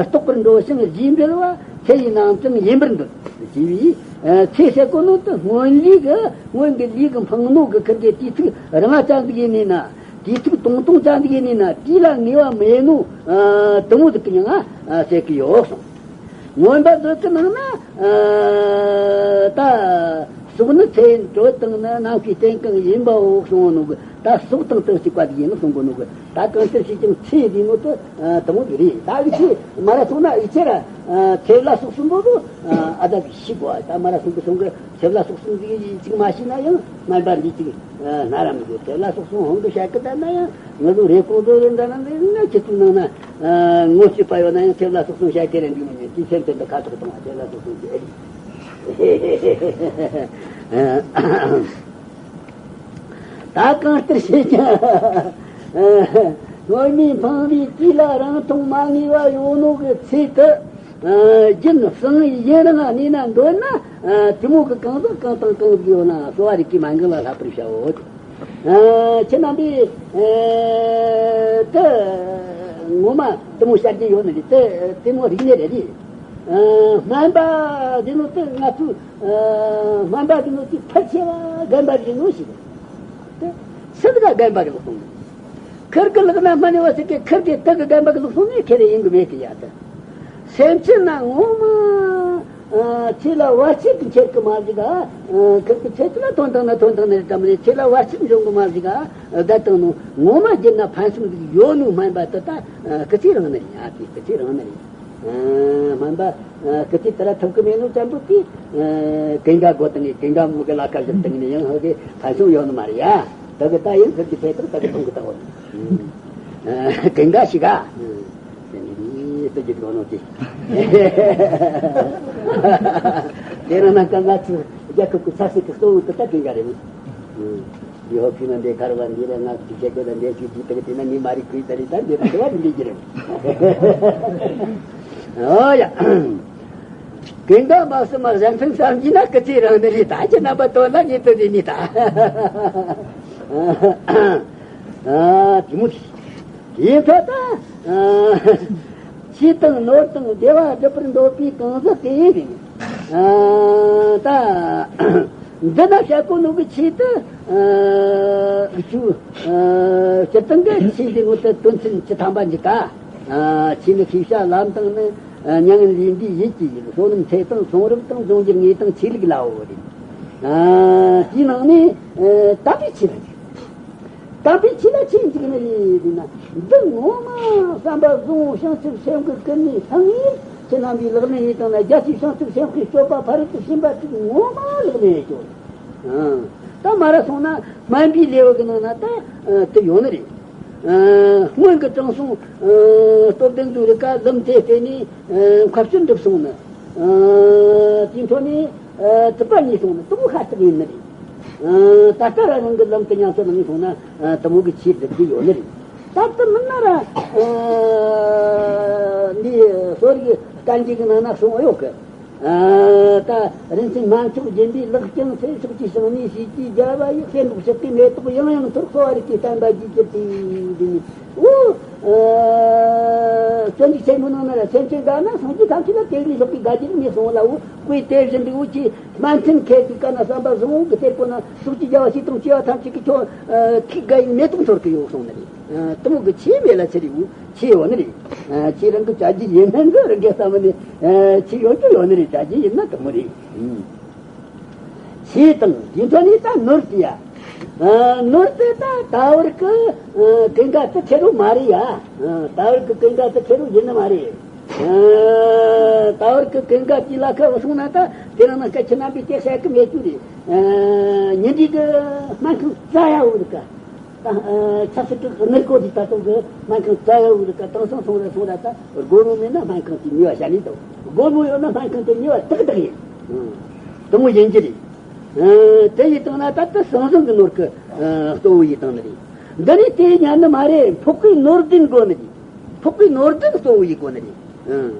རྟོགས་པར་འགྲོ་ཞིང་རྗེས་འབྲེལ་བ། ཚེ་ཡི་ནང་ཙམ་ཡིན་པར་འདོད། ཅེས་པའི། ཚེ་ཟེར་གོ་ནོ་དེ་སྔོན་ལུས་ཀྱི། སྔོན་གྱི་ལུས་ཀྱི་འཕང་ནོ་གི་ཁིར་གི་དུས་ཚིགས་རིང་ང་ཅན་ཟིག་ཡིན་ནས་ན། དུས་ཚིགས་དུང་དུང་ཅན་ཟིག་ཡིན་ནས་ན། དུས་ལ་ངེས་པ་མེད་ནོ་དེ་མོ་ཟིག་གི་མྱིང་ང་ཟེར་གི་ཡོད་གསུངས། མངོན་པ་མཛོད་ཀྱི་ནང་ན། ད་སྲོག་ནི་ཚེ་ཡི་དྲོད་དང་ནི། ནམ་མཁའི་སྤྲིན་གང་ཡིན་པའོ་གསུངས་ནོ་གི། ད་སྲོག་དང་དུ་གཅིག་པ་དེ་ཡིན་ནོ་གསུང་གོ་ནོ་གི། ད་གང་ལྟར་བྱས་ཀྱང་ཚེ་འདི་ནོ་དེ་དེ་མོ་དེ་རེད། ད་གི་ཚེ་མ་ར་སོང་ན་ཨི་ཆེ་ར། ཚེ་བླ་སྲོག་གསུམ་པོ་དེ་ཨ་ད་གི་ཤི་དགོས། ད་མ་ར་སོང་གི་སོང་གི་ཚེ་བླ་སྲོག་གསུམ་ཟིག་གཅིག་མ་ཤི་ན་ཡང་སྨན་པ་འདི་གཅིག་ན་ར་མི་དགོས། ཚེ་བླ་སྲོག་གསུམ་ཧོང་གི་བཤད་གི་ད་ན་ཡང་། ང་ཚོ་རེ་སྐོང་དོ་རེ་འདྲ་ན་འདི་ན་ཁྱེད་ཚོའི་ནང་ན་ངོ་ཤེས་པ་ཡོད་ན་ཡང་ཚེ་བླ་སྲོག་གསུམ་བཤད་གི་རེད་འདུག་མི་ཉན། དེ་སེམས་དོན་དུ་ཁ་ཐོག་གཏོང་བ། ཚེ་བླ་སྲོག་གསུམ་གྱི་ཨེ་རེད། ད་གང་ལྟར་བྱས་ཀྱང་། སྔོན་མའི་འཕངས་པའི་དུས་ལ་རང་མཐོང་མ་ངེས་པ་ཡོད་ནོ་གི་ཚེ་དེ། རྒྱུན་བསྲིང་བའི་ཡུན་རིང་གནས་ན་འདོད་ན། དེ་མོ་གི་གང་ཟག་གང་དང་གང་ཟིག་ཡོད་ན་གསོ་བ་རིག་པའི་མན་ངག་ལ་བསླབ་པར་བྱའོ། ཁྱེད་རྣམ་པས་དེ་ངོ་མ་དེ་མོ་བཤད་རྒྱུ་ཡོད་ནི་རེད། དེ་དེ་མོ་རིག་གནས་རེད། སྨན་པ་འདི་ནོ་དེ་ང་ཚོའི་སྨན་པ་འདི་ནོ་དེ་ཕལ་ཆེ་བ་རྒན་པ་རེད་ནོ་ཞིག་རེད། དེ་སུ་དག་རྒན་པ་གི་ལུགས་སོང་ནི། ཁིར་གི་ལག་ན་སྨན་ནི་བ་ཟེར་གི། ཁིར་གི་དེ་གི་རྒན་པ་གི་ལུགས་སོང་ནི་ཁེ་རེ་ཡིན་གི་མེད་གི་ཡ། དེ་སེམས་ཅན་ན་ངོ་མ་ཚེ་ལ་བར་ཆད་ཀྱི་ཁྱེར་གི་མ་ཟིག་ག་ཁིར་གི་ཚེ་ལ་དོན་དང་ན་དོན་དང་ནི་ཙམ་ལས་ཚེ་ལ་བར་ཆད་འབྱུང་གི་མ་ཟིག་ག་བསྡད་བཏང་ནོ་ངོ་མ་རྒྱུད་ན་ཕན་སེམས་ཟིག་ཡོད་ནོ་སྨན་པ་དེ་ད་སྐུ་ཚེ་རིང་ནི་རེད་ཡ། དེ་སྐུ་ཚེ་རིང་ནི་རེད། སྨན་པ་སྐུ་ཚེ་དེ་ལ་ཐུབ་གི་མེད་ནོ་ཙམ་པོ་དེ་གན་ག་དགོས་དང་ནི་གན་ག་མོ་གི་ལ་ཁ་བཞག་དང་ནི་ཡང་ཧ་གི་ཕན་སེམས་ཡོད་ནི་མ་རེད་ཡ། ད་གི་ད་ཡང་ཁིར་གི་ཚེ་དང་ད་གི་མཐོང་གི་ད་འོ། གན་ག་ཞིག་ག་དེ་ནི་ད་གི་དགོས་ནོ་དེ། དེ་རང་ན་ཀ་ང་ཚོ་རྒྱལ་ཁབ་ཀྱི་ཆབ་སྲིད་ཀྱི་གཙོ་བོ་དེ་ད་གན་ག་རེད་མོ། ཡོ་ཁི་ན་འདི་ཁར་བ་འདི་རེད། ང་ཚོ་ཁྱེད་ཀྱི་ད་འདི་ཞུ་དུས་དེ་གི་དེ་ན་ངས་མ་རིག་གི་ད་རེད། ད་འདི་རེད་དེ་བ་འདི་འདི་གི་རེད། ཨོ་ཡ། གན་ག་མ་སུ་མ་གཞན་ཕན་བསམ་གྱིས་ན་སྐུ་ཚེ་རིང་ནི་རེད། ད་ཁྱེད་རྣམ་པ་དོན་ལ་ཉེ་དུ་རེད་ནི་ད། ཨ་དེ་མོ་དེ། དེའི་ཐོག་ད། ཕྱི་དང་ནོར་དང་བདེ་བ་སྒྲུབ་པར་འདོད་པའི་གང་ཟག་དེ་ཡིན། ད་འདི་ན་བཤད་གོ་ནོ་གི་ཆེད་དུ། ཨ་ཆུ། སྤྱིར་བཏང་གི་ཆོས་འདི་ངོ་དེ་དོན་ཚན་བཅུ་ཐམ་པ་འཇིག་ག་ཆོས་ནི་ཤེས་བྱ་ལམ་དང་ནི། མྱ་ངན་ལས་འདས་ཡིད་ཀྱི་ཡུལ། བསོད་ནམས་ཚེ་དང་གསུང་རབ་དང་། སྦྱོང་རྒྱུ་དངོས་དང་ཆོས་ལུགས་ལའོ་རེད། དེའི་ནང་ནས་དམ་པའི་ཆོས་ལ། དམ་པའི་ཆོས་ལ་ཆོས་འཇིག་ནི་རེད་ན། འདི་ངོ་མ་བསམ་པ་བཟང་བོ་བྱང་ཆུབ་སེམས་ཀྱི་ཀུན་ནས་བསླངས་ཡིན། ཁྱེད་རྣམ་པས་ལག་ལེན་ཡིན་དང་ན། རྒྱལ་སྲས་བྱང་ཆུབ་སེམས་དཔའི་སྤྱོད་པ་ཕ་རོལ་ཏུ་ཕྱིན་པ་དེ་ངོ་མ་ལག་ལེན་ཡིན་ཀྱང་། ད་མ་ར་སོང་ན་སྨན་པའི་ལེའུ་གི་ནང་ན་ད་དེ་ཡོད་ནི་རེད། སྔོན་གྱི་དྲང་སྲོང་སྟོབས་ལྡན་ཚོའི་རིགས་ཀ་ལམ་དེ་བརྟེན་ནས་མཁའ་སྤྱོད་འགྲུབ་སོང་ནི། དེའི་འཕྲོ་ནས། ཨ་དྲི་པ་གཉིས་སོང་ན་དེ་མོ་ཤ་སྟག་ཡིན་ནི་རེད། ཨ་ད་ལྟ་ར་རང་གི་ལམ་དུ་ཉམས་སུ་བླངས་སོང་ན། ཨ་དེ་མོ་གི་ཆོས་སྒྲུབ་ཀྱི་ཡོད་ནི་རེད། ད་ལྟ་མིན་ན་ར། ཨ་འདི་གསོ་རིག་བསྟན་བཅོས་ཀྱི་ནང་ན་གསུངས་ཡོད་གི། ཨ་ད་རིན་ཆེན་སྨན་མཆོག་སྦྱིན་པའི་ལག་ཀྱང་ཚེ། ཕྱོགས་ཀྱི་བྱང་ནས་ཞིག་གིས་རྒྱལ་བ་ཡི། གསེར་འབུམ་ཕྱག་གི་མེ་ཏོག་ཡང་ཡང་འཐོར། གསོ་བ་རིག་པའི་བསྟན་པ་རྒྱས་གྱུར་ཏེ། འདི་ནི་འོ། ཨ་བཙན་འཇུག་ཆེན་མོའི་ནང་ན་ར། སེམས་ཅན་དགའ་ན་སངས་རྒྱས་ཐམས་ཅད་ལ། དེ་ལས་ལྷག་པའི་དགའ་རྒྱུ་མེད་གསུངས་ལ། འོ་ཀོས་དེ་བཞིན་དུ་འུ་ཅི་སྨན་ཐུན་ཁེལ་གི་ཀ་ན་བསམ་པ་བཟང་བོ་གི་གཏེར་ཁོ་ན་ཕྱོགས་ཀྱི་རྒྱལ་བ་སྲས་དང་བཅས་པ་ཐམས་ཅད་ཀྱི་ཁྱོད་ཐུགས་དགའ་ཡི་མེ་ཏོག་འཐོར་གི་ཡོད་གསུངས་ནི་རེད། དེ་མོ་གི་ཆོས་མེད་ལ་ཆི་རེད། འུ་ཆོས་ཡོད་ནི་རེད། ཆོས་རང་གི་བྱ་རྒྱུ་ཡིན་མིན་གི་རང་གི་བསམ་ནི། ཆོས་ཡོད་རྒྱུ་ཡོད་ནི་རེད། བྱ་རྒྱུ་ཡིན་ན་དེ་མོ་རེད། ཆོས་དང་དེའི་འཕྲོ་ནས་ད་ནོར་དེ་ཡ། ནོར་དེ་ད་ད་བར་གི་ཀུན་དགའ་དེ་ཁེར་རོ་མ་རེད་ཡ། ད་བར་གི་ཀུན་དགའ་དེ་ཁེར་རོ་ཡིན་ནི་མ་རེད། ད་བར་གི་ཀུན་དགའ་དེ་ལ་ཁ་བ་སོང་ན་ད་དེ་རང་ན་སྐད་ཆ་རྣམ་པའི་སྐད་བཤད་གི་མེད་རྒྱུ་རེད། ཉིན་འདི་གི་སྨན་ཁང་རྩ་ཡ་བོ་རི་ཀ་ད་ཆབ་སྲིད་དུ་གནས་སྐོར་དེ་ད་དུང་གི་སྨན་ཁང་རྩ་ཡ་བོ་རི་ཀ་དེང་སང་སོང་ར་སོང་ར་ད་སྒོར་མོ་མེད་ན་སྨན་ཁང་དེ་ཉེ་བ་བྱ་ནི་དང་སྒོར་མོ་ཡོད་ན་སྨན་ཁང་དེ་ཉེ་བ་ཏག་ཏག་ཡིན། དེ་མོ་ཡིན་གྱི་རེད། དེ་ཡི་སྟེང་ན་ད་ལྟ་ཟང་ཟིང་གི་ནོར་གི་གཙོ་བོ་ཡི་སྟེང་ནི་རེད། འདི་ནི་དེ་ཉན་ནི་མ་རེད། འཕགས་པའི་ནོར་བདུན་དགོ་ནི་རེད། འཕགས་པའི་ནོར་བདུན་གཙོ་བོ་ཡི་དགོ་ནི་རེད།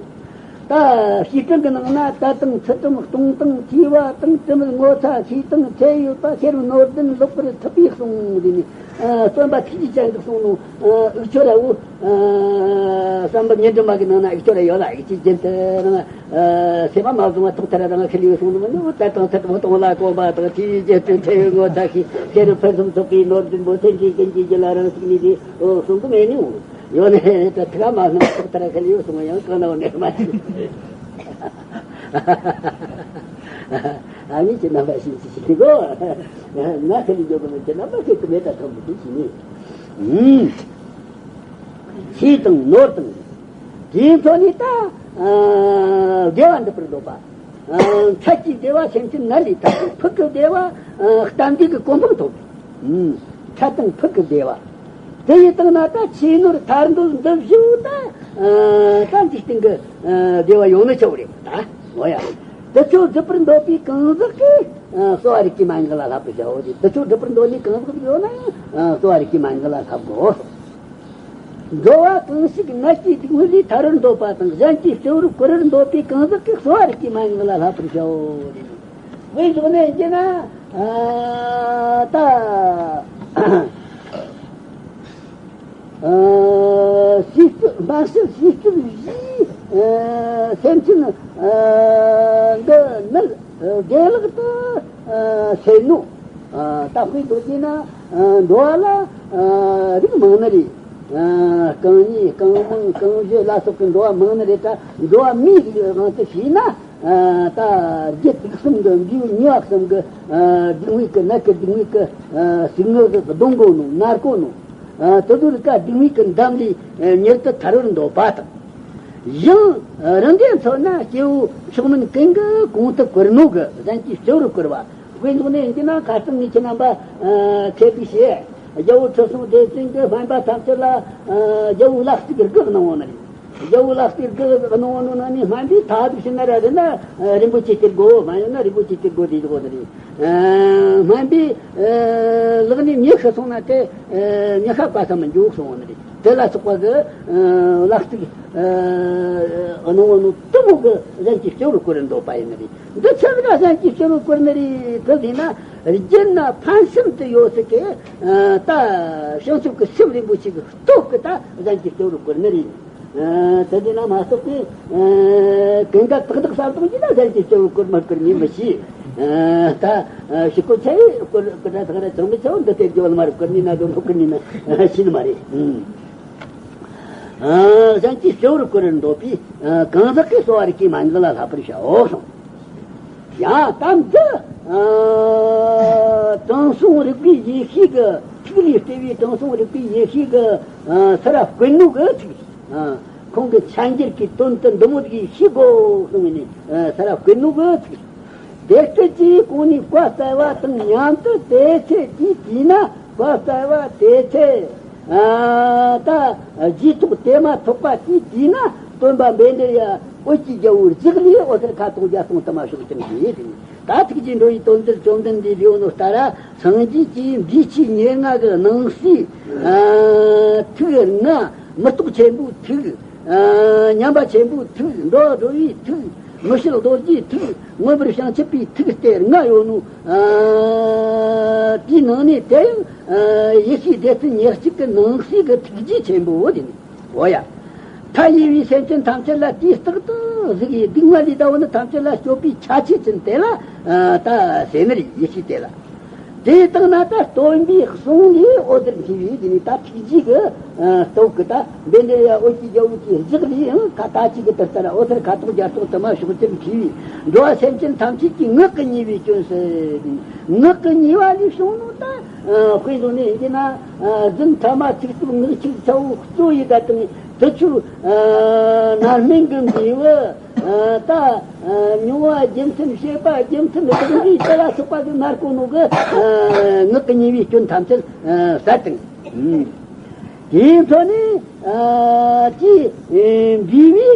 ད་བྱིས་སྒྲུང་གི་ནང་ན་དད་དང་ཚུལ་དང་གཏོང་དང་བརྩེ་བ་དང་དྲི་མེད་ངོ་ཚ་ཤེས་དང་ཚེ་ཡོད་པ་ཁེར་བོ་ནོར་བདུན་ལོག་པར་ཐུབ་པའི་གསུང་འདི་ནི། སྟོན་པ་ཐུགས་རྗེ་ཅན་གྱི་གསུང་ནོ། འུག་ཆོ་ར་བོ། བསམ་པ་ཉེ་འགྲམ་མ་གི་ནང་ན་འུག་ཆོ་ར་ཡོད་ལ་འུག་ཆོས་རྒྱན་དུ་རང་། སེམས་མ་བཟུང་བ་ཐོག་ཐར་རང་ཁི་ལིའུ་སོང་ནུ་མ་ནུ་ད་དང་ཐད་མོ་གཏོང་ལ་གོམ་པ་དང་དེའི་རྗེས་སུ་ཐེ་བའི་ངོ་ད་ཤི་ཤེ་རུ་ཕུན་སུམ་ཚོགས་པའི་ནོར་བདུན་པོ་སེམས་ཅན་ཀུན་གྱི་རྒྱུད་ལ་རང་ཞིག་ནི་དེ་ཨོ་གསུང་གི་མེད་ནི་འོ་ཡོད་ནས་ད་ཐི་ག་མ་སྣང་ཐོག་ཐར་ཁི་ལིའུ་སོང་ཡང་གང་ན་འོ་ནས་མ་ཤི་ཨ་ནི་ཁྱེད་རྣམ་པ་ཤིན་ཅི་ཤི་གོ་ང་ཁི་ལི་འཇོག་གི་མེད་ཁྱེད་རྣམ་པ་ཁྱེད་ཀྱི་མེད་ད་ཐོག་མི་དེ་ཤི་ནི་ཨུམ། ཤེས་དང་ནོར་དང་། དེའི་འཕྲོ་ནས་ད། བདེ་བ་འདི་པར་འདོད་པ། ཚད་ཀྱི་བདེ་བ་སེམས་ཅན་ནད་ལས་ཐར་བའི་ཕུགས་ཀྱི་བདེ་བ། གཏན་བདེ་གི་གོ་འཕང་ཐོབ་པའི། ཚད་དང་ཕུགས་ཀྱི་བདེ་བ། དེ་ཡི་སྟེང་ན་ད་ཆེས་ནོར་ཐར་འདོད་འདི་བཞི་བོ་ད། ད་འཇིག་རྟེན་གྱི་བདེ་བ་ཡོང་ནི་ཆོག་རེད་ད། འོ་ཡ། དེ་ཚོ་སྒྲུབ་པར་འདོད་པའི་གང་ཟག་གིས། གསོ་བ་རིགས་ཀྱི་མན་ངག་ལ་བསླབ་པར་བྱའོ། དེ་ཚོ་སྒྲུབ་པར་འདོད་ནི་གང་ཟག་ཡོད་ན་ཡང་གསོ་བ་རིགས་ཀྱི་མན་ངག་ལ་བསླབ་དགོས། འགྲོ་བ་གང་ཞིག་ནད་ཀྱི་སྡུག་བསྔལ་ལས་ཐར་བར་འདོད་པ་དང་གཞན་གྱི་སྤྱི་བོར་བཀོད་པར་འདོད་པའི་གང་ཟག་གིས་གསོ་བ་རིགས་ཀྱི་མན་ངག་ལ་བསླབ་པར་བྱའོ། དེ་ནི་དཔེ་འཇོག་ནས་ཡིན་གྱི་ན། ད། ཨ། སྲིད་རྩེ་སྨན་སྲིད་སྲིད་རྩེ་བཞིའི་ཨ་སེམས་ཅན་ཨ་འདི་ནི་བདེ་བླག་ཏུ་ཨ་སེལ་ནོ། ཨ་ད་དཔེ་འདོད་ཀྱི་ན་ཨ་འགྲོ་བ་ལ་ཨ་རིགས་མང་ནི་རེད། ཨ་རྐང་གཉིས་རྐང་མང་རྐང་བཞི་ལ་སོགས་ཀྱི་འགྲོ་བ་མང་ནི་རེད། ད་འགྲོ་བ་མིའི་རིགས་དབང་དུ་བྱས་ན། ད་རྒྱུ་དུག་གསུམ་གྱི་འབྲས་བུ་ཉེས་པ་གསུམ་གྱི་སྡུག་བསྔལ་གྱི་ནད་ཀྱི་སྡུག་བསྔལ་གྱི་ཟུག་རྔུ་གིས་གདུང་དགོས་ནོ་མནར་དགོས་ནོ། དེ་ཚོ་རིགས་ཀ་སྡུག་བསྔལ་གྱི་འདམ་ལས་མྱུར་དུ་ཐར་བར་འདོད་པ་དང་། ཡང་རང་གིས་མཚོན་ན་སྐྱེ་བོ་ཕྱོགས་མིན་ཀུན་གྱི་གོང་དུ་བཀུར་ནོ་གི་གཞན་གྱི་སྤྱི་བོར་བཀུར་བ། དཔེ་འཇོག་ནས་ཡིན་གྱི་ན་ཁ་སང་ངས་ཁྱེད་རྣམ་པ་ཁྱེད་ཀྱིས་བཤད། རྒྱལ་པོ་ཁྲི་སྲོང་ལྡེ་བཙན་གྱིས་སྨན་པ་ཐམས་ཅད་ལ་རྒྱལ་པོ་ལག་གཅིག་གི་དགུ་གནང་བ་ནི་རེད། རྒྱལ་པོ་ལག་གཅིག་གི་དགུ་གནང་བ་ནི་ནང་ནས་སྨན་པས་ཐ་དུ་ཕྱིན་ན་ར་རེད་ན་རིན་པོ་ཆེ་སྟེར་དགོས། མ་ཡོང་ན་རིན་པོ་ཆེ་སྟེར་དགོས་དེ་བཞག་གོ་ནི་རེད། སྨན་པས་ལག་ནས་མྱི་ཤི་སོང་ན་དེ་མྱི་ཤ་བཀའ་ས་མི་འཇུག་གསུང་བ་ནི་རེད། དེ་ལ་སོགས་པ་གི་ལག་གཅིག་གནང་བ་ནི་དུ་མོ་གི་གཞན་གྱི་སྤྱི་བོར་བཀུར་འདོད་པ་ཡིན་ནི་རེད། འདི་ཆ་ཟིག་ག་གཞན་གྱི་སྤྱི་བོར་བཀུར་ནི་རེད། དེ་ཟིན་ན་རྒྱུད་ན་ཕན་སེམས་དུ་ཡོད་ཟིག་གི་ད་བྱང་ཆུབ་ཀྱི་སེམས་རིན་པོ་ཆེ་གི་སྟོབས་ཀྱིས་ད་གཞན་གྱི་སྤྱི་བོར་བཀུར་ནི་རེད། དེ་ཟིན་ན་མ་གཏོགས་པའི་གན་ག་ཏག་ཏག་བསམ་བཏང་གྱིས་ད་གཞན་གྱི་སྤྱི་བོར་བཀུར་མ་བཀུར་ངས་མི་ཤེས། ད་ཕྱི་སྐོར་ཆ་ཡི་བཀུར་བཀུར་དྲ་ཐག་ར་ཚང་མི་ཆ་བོ་འདི་ལྟའི་རྒྱུ་བ་ལ་མ་རུ་བཀུར་ནི་ན་དོན་དུ་བཀུར་ནི་ན་ཤེས་ནི་མ་རེད། གཞན་གྱི་སྤྱི་བོར་བཀུར་འདོད་པའི་གང་ཟག་གིས་གསོ་བ་རིགས་ཀྱི་མན་ངག་ལ་བསླབ་པར་བྱའོ་གསུངས། ཡང་ད་འདི་དྲང་སྲོང་རིག་པའི་ཡེ་ཤེས་ཀྱི་ཐིག་ལས་སྤྲས་པའི་དྲང་སྲོང་རིག་པའི་ཡེ་ཤེས་ཀྱི་ཚུ་ར་བཀོད་ནོ་གི་ཚིག་ཁོང་གི་འཆད་འགྱུར་གྱི་དོན་དུ་འདི་མོ་ཟིག་ཤེས་དགོས་གསུངས་ནས་ཚུ་ར་བཀོད་ནོ་གི་ཚིག་དེ་སྐད་ཀྱིས་གོང་ནས་བཀའ་སྩལ་བ་དང་མཉམ་དུ་དེ་ཚེ་དེའི་དུས་ན་བཀའ་སྩལ་བ་དེ་ཚེ། ད་རྗེས་ཐོག་དེ་མ་ཐོག་པ་དེའི་དུས་ན་སྟོན་པ་བཻ་ཌཱུརྱ་འོད་ཀྱི་རྒྱལ་པོའི་ལྗགས་ལས་འོད་ཟེར་ཁ་དོག་བརྒྱ་སྟོང་དུ་མ་ཕྱོགས་ཀྱང་དེ་ཡིན། ད་ཐུགས་རྗེ་འགྲོ་བའི་དོན་མཛད་བཅོམ་ལྡན་འདས་ལེའུ་ནོ་ལྟར་སངས་རྒྱས་ཀྱི་འདས་ཆོས་ཉེར་ལྔ་གི་ནང་གསེས་ཐིག་ལྔ། མི་རྟོག་ཆེན་པོའི་ཐིག་ཨ་མཉམ་པ་ཆེན་པོའི་ཐིག་འགྲོ་བ་སྒྲོལ་བའི་ཐིག་མི་བསྐྱོད་རྡོ་རྗེའི་ཐིག་མངོན་པར་བྱང་ཆུབ་པའི་ཐིག་སྟེ་ལྔ་ཡོད་ནོ། ཨ་དེའི་ནང་ནས་དེ་ཡང་ཨ་ཡེ་ཤེས་སྡེ་ཚན་ཉེར་གཅིག་གི་ནང་གསེས་ཀྱི་ཐིག་རྗེས་ཆེན་པོ་དེ་ནི། འོ་ཡ། མཐའ་ཡས་པའི་སེམས་ཅན་ཐམས་ཅད་ལ་དུས་རྟག་ཏུ་གཟིགས་ཡི། སྡུག་བསྔལ་ལས་འདའ་བ་ནི་ཐམས་ཅད་ལ་སྐྱོབ་པའི་ཆ་ཆེས་ཅན་དེ་ལ་ཨ་ད་ཟེར་ནི་རེད། ཡེ་ཤེས་དེ་ལ། དེ་དང་ན་ད་སྟོན་པའི་གསུང་ལས་འོད་ཟེར་འཕྲོས་པའི་དེ་ནས་ད་ཐུགས་རྗེ་གི་ཨ་སྟོབས་ཀྱིས་ད་འབེན་དེ་ཡ་འོད་ཀྱི་རྒྱལ་པོ་གི་ལྗགས་ལས་ཡང་ཁ་ད་ཅིག་གི་དུར་ལྟར་འོད་ཟེར་ཁ་དོག་བརྒྱ་སྟོང་དུ་མ་ཕྱོགས་བཅུར་འཕྲོས་པའི་འགྲོ་བ་སེམས་ཅན་ཐམས་ཅད་ཀྱི་ངག་གི་ཉེས་པའི་སྐྱོན་སེལ། ངག་གི་ཉེས་པ་ལས་བྱུང་ནོ་ད་ཨ་དཔེ་བཟོ་ནས་ཡིན་གྱི་ན་ཨ་རྫུན་ཕྲ་མ་ཚིག་རྩུབ་ངག་ཆོས་ཚ་བོ་གཙོ་ཡི་ད་དང་དུ་ཆུ་ཨ་ན་སྨན་གྱི་འབྲས་བུ། ད་མྱོང་བ་རྒྱུ་མཚན་བྱེད་པ་རྒྱུ་མཚན་བདག་འཛིན་དེ་ལ་སོགས་པ་གི་མནར་གོ་ནོ་གི་ངག་གི་ཉེས་པའི་སྐྱོན་ཐམས་ཅད་བསལ་དང་། དེའི་འཕྲོ་ནས་ཀྱི་འབུལ་བའི་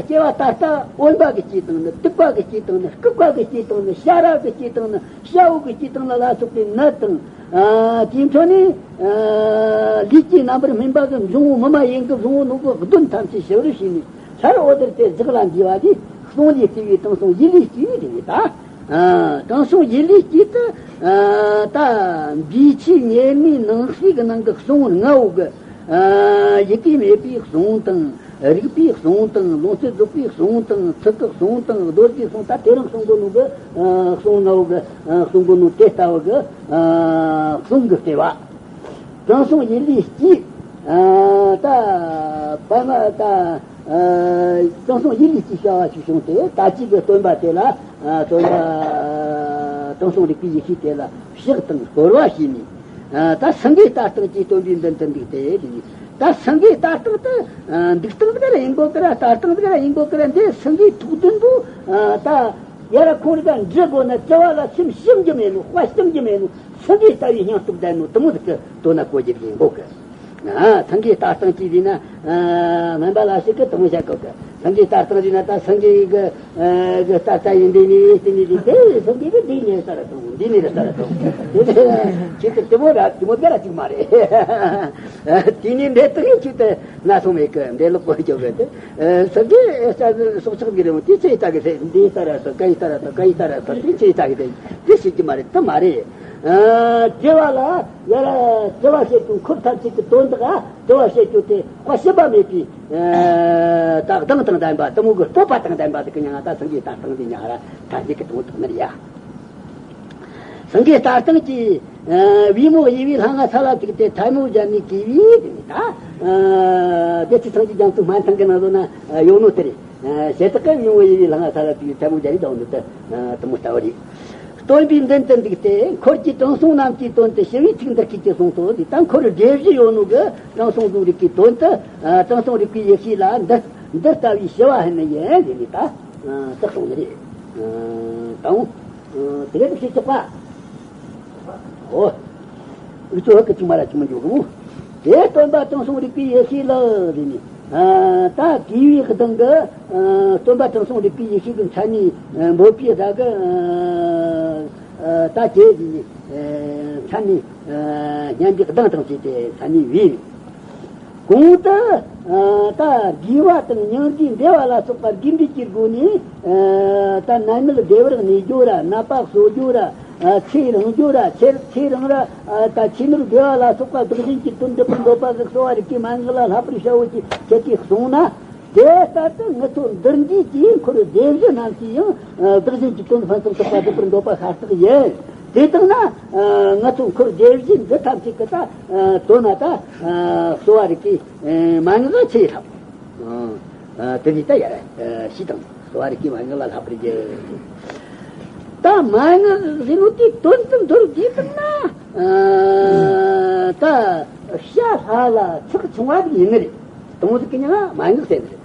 སྐྱེ་བ་ད་ལྟ་འོན་པ་གི་སྐྱེ་དང་ནི། དུག་པ་གི་སྐྱེ་དང་ནི། ལྐུགས་པ་གི་སྐྱེ་དང་ནི། ཤ་ར་གི་སྐྱེ་དང་ནི། ཤ་བོ་གི་སྐྱེ་དང་ནི་ལ་སོགས་པའི་ནད་དང་། དེའི་འཕྲོ་ནས་ལུས་ཀྱི་རྣམ་པར་སྨིན་པ་གི་འབྱུང་བོ་མི་མ་ཡིན་གྱི་བཟུང་བོ་ནོ་གི་གདོན་ཐམས་ཅད་ཞི་བར་བྱས་ནས། ལྷར་འོད་ཟེར་དེ་ལྗགས་ལ་འདུས་པ་དེ་གསུང་ལས་བརྩེ་བའི་དྲང་སྲོང་ཡིད་ལས་སྐྱེས་པའི་དེ་ཡིན་ད། དྲང་སྲོང་ཡིད་ལས་སྐྱེས་དུ་ད་འབུལ་ཆོས་ཉེར་ལྔའི་ནང་གསེས་ཀྱི་ནང་གི་གསུང་ལྔ་བོ་གི་ཡི་གེ་མེད་པའི་གསུང་དང་། རིག་པའི་གསུང་དང་། ལུང་ཚིག་རྫོགས་པའི་གསུང་དང་། ཚིག་གི་གསུང་དང་། རྡོ་རྗེའི་གསུང་ད་དེ་རིང་གསུང་གོ་ནོ་གི་གསུང་ལྔ་བོ་གི་གསུང་གོ་ནོ་དེ་ལྟ་བུ་གི་གསུང་གི་ལྟེ་བ། དྲང་སྲོང་ཡིད་ལས་སྐྱེས། ད་པདྨ་ད་དྲང་སྲོང་ཡིད་ལས་སྐྱེས་བྱ་བ་ཞིག་བྱུང་སྟེ། ད་ཅིག་གི་སྟོན་པ་དེ་ལ་སྟོན་པ་དྲང་སྲོང་རིག་པའི་ཡེ་ཤེས་དེ་ལ་ཕྱག་དང་བསྐོར་བ་བྱས་ནས། ད་སེང་གེའི་ལྟ་སྟངས་ཀྱིས་སྟོན་པའི་མདུན་དུ་འདུག་སྟེ། ད་སེང་གེའི་ལྟ་སྟངས་དེ་འདུག་སྟངས་དེ་ར་ཡིན་གོ་གི་ར། ལྟ་སྟངས་དེ་ར་ཡིན་གོ་གི་ར། འདི་སེང་གེའི་ཐུགས་འདུན་པོ་ད། ཡ་ར་ཁོང་རི་ག་འདྲི་དགོས་ན་དྲི་བ་ལ་སེམས་ཞིམ་གྱི་མེད་ནོ། དཔའ་ཞིམ་གྱི་མེད་ནོ། སེང་གེ་ལྟ་བུའི་སྙིང་སྟོབས་ལྡན་ནོ་དེ་མོ་ཟིག་གི་དོན་ན་གོ་རྒྱུ་ཡིན་གོ་གི། ཨ་སེང་གེའི་ལྟ་སྟངས་ཀྱིས་ཟེར་ན། སྨན་པ་ལ་ཞིག་གི་དེ་མོ་བཤད་གོ་གི། སེང་གེའི་ལྟ་སྟངས་ཟེར་ན་ད་སེང་གེ་གི་གི་ལྟ་ལྟ་ཡིན་འདི་ནི་དེ་ནི་དེ་དེ་སེང་གེ་གི་འདི་ནི་ས་ར་དང་འདི་ནི་ས་ར་དང་དེ་ནི་ཁྱེད་ཀྱི་དེ་མོ་ར་དེ་མོ་དེ་ར་ཅིག་མ་རེད། དེ་ནི་འདྲེ་དག་ཡིན་ཁྱེད་དེ་ན་སོང་མེད་གི། འདྲེ་ལོག་གོ་ཅོག་གི་དེ། སེང་གེ་ལྟ་སྲོག་ཆགས་འདི་རེད་མོ། དེ་ཆེ་ལྟ་གི་ཟེར། འདི་ལྟ་ར་སོ་ཀ་ཡི་ལྟ་ར་སོ་ཀ་ཡི་ལྟ་ར་སོ་དེ་ཆེ་ལྟ་གི་དེ་དེ་ཤེས་ཀྱི་མ་རེད། དེ་མ་རེད། དྲི་བ་ལ་ཡ་ར་དྲི་བ་བཤད་རྒྱུ་འཁོར་ཐམས་ཅད་ཀྱི་དོན་དག་དྲི་བ་བཤད་རྒྱུ་དེ་དཔའ་ཞུམ་པ་མེད་པའི་ད་གདངས་དང་ལྡན་པ། དེ་མོ་གི་སྤོབས་པ་དང་ལྡན་པ་དེ་གི་མྱིང་ང་ད་སེང་གེའི་ལྟ་སྟངས་དེ་མྱིང་ང་ར་ཐམས་ཅད་ཀྱི་དོན་དག་ནི་རེད་ཡ། སེང་གེའི་ལྟ་སྟངས་ཀྱིས། ཨ་པུས་མོ་གཡས་པའི་ལྷ་ང་ས་ལ་བཙུགས་ཏེ་ཐལ་མོ་སྦྱར་ནས་གུས་པས་དེ་ནི་ད། ཨ་བདེ་སྐྱིད་སངས་རྒྱས་རྒྱ་མཚོའི་སྨན་ཐང་གི་ནང་ལོགས་ན་ཡོད་ནོ་དེ་རེད། ཨ་ཞེ་དྲག་གི་པུས་མོ་གཡས་པའི་ལྷ་ང་ས་ལ་བཙུགས་ཏེ་ཐལ་མོ་སྦྱར་ནས་བསྡད་ནོ་དེ་དེ་མོ་ལྟ་བུ་རེད། སྟོན་པའི་མདུན་དུ་འདུག་སྟེ། འཁོར་གྱི་དྲང་སྲོང་རྣམས་ཀྱི་དོན་དུ་ཞི་བའི་ཚིག་འདི་སྐད་ཅེས་གསུངས་སོ། དེ་ད་འཁོར་སྒྲོལ་བཞིན་ཡོད་ནོ་གི་དྲང་སྲོང་གསུམ་རིགས་ཀྱི་དོན་དུ། ཨ་དྲང་སྲོང་རིག་པའི་ཡེ་ཤེས་ལ་འདི་འདི་ལྟ་བུའི་ཞི་བ་ཧན་ནི་ཡིན་ཟེར་ནས་ད། ཨ་བརྟག་སོང་ནི་རེད། ཨ་དང་། ཨ་དེ་ག་དུ་ཞིག་ཆོག་པ། ཨོ། འུ་ཚོ་ཧ་གི་ཆུང་མ་ར་ཆུང་མ་འཇོག་གི་མོ། དེ་སྟོན་པ་དྲང་སྲོང་རིག་པའི་ཡེ་ཤེས་ལ་ཟེར་ནས། ཨ་ད་གུས་པའི་གདངས་ཀྱིས། ཨ་སྟོན་པ་དྲང་སྲོང་རིག་པའི་ཡེ་ཤེས་ཀྱི་མཚན་ནས། ཨ་འབོད་པའི་སྒྲ་གི། ཨ་ད་དེ་ཟེར་ནས། ཨ་མཚན་ནས། ཨ་སྙན་པའི་གདངས་དང་བཅས་ཏེ་མཚན་ནས་བོས། གོང་དུ་ད་དགེ་བ་དང་སྙིང་རྗེ་འབྲེལ་བ་ལ་སོགས་པ་དགེ་འདུན་གྱི་སྒོ་ནས། ད་ནད་མེད་བདེ་བར་གནས་རྒྱུ་ར། ནད་པ་གསོ་རྒྱུ་ར། ཚེ་རིང་རྒྱུ་ར། ཚེ་ཚེ་རིང་ར། ད་ཆོས་ནོར་བདེ་བ་ལ་སོགས་པ་བདག་གཞན་གྱི་དོན་འགྲུབ་པར་འདོད་པ་ཟིག་གསོ་བ་རིག་པའི་མན་ངག་ལ་བསླབ་པར་བྱའོ་ཞེས་ཁྱེད་ཀྱིས་གསུངས་ན། དེ་ལྟར་དུ་ངི་ཚོ་འདིར་འདུས་ཀྱི་འཁོར་སྡེ་བཞི་རྣམས་ཀྱིས་ཡང་བདག་གཞན་གྱི་དོན་ཕུན་སུམ་ཚོགས་པ་སྒྲུབ་པར་འདོད་པ་ཤ་སྟག་ཡིན། དེ་ལྟར་ན་ངི་ཚོ་འཁོར་སྡེ་བཞི་འདི་ཐམས་ཅད་ཀྱི་ད་དོན་ན་ད་གསོ་བ་རིག་པའི་མན་ངག་ཆེས་ལྷག་དེ་ནི་ད་ཡར་ཤི་དང་གསོ་བ་རིག་པའི་མན་ངག་ལ་ལྷག་པར་གྱུར། ད་མན་ངག་ཟེར་ནོ་དེ་དོན་དུ་འདོར་དགོས་ན་ད་བྱ་སླ་ལ་ཚེགས་ཆུང་བ་ཡིན་ནི་རེད། དེ་མོ་ཟིག་གི་མྱིང་ང་མན་ངག་ཟེར་ནི་རེད།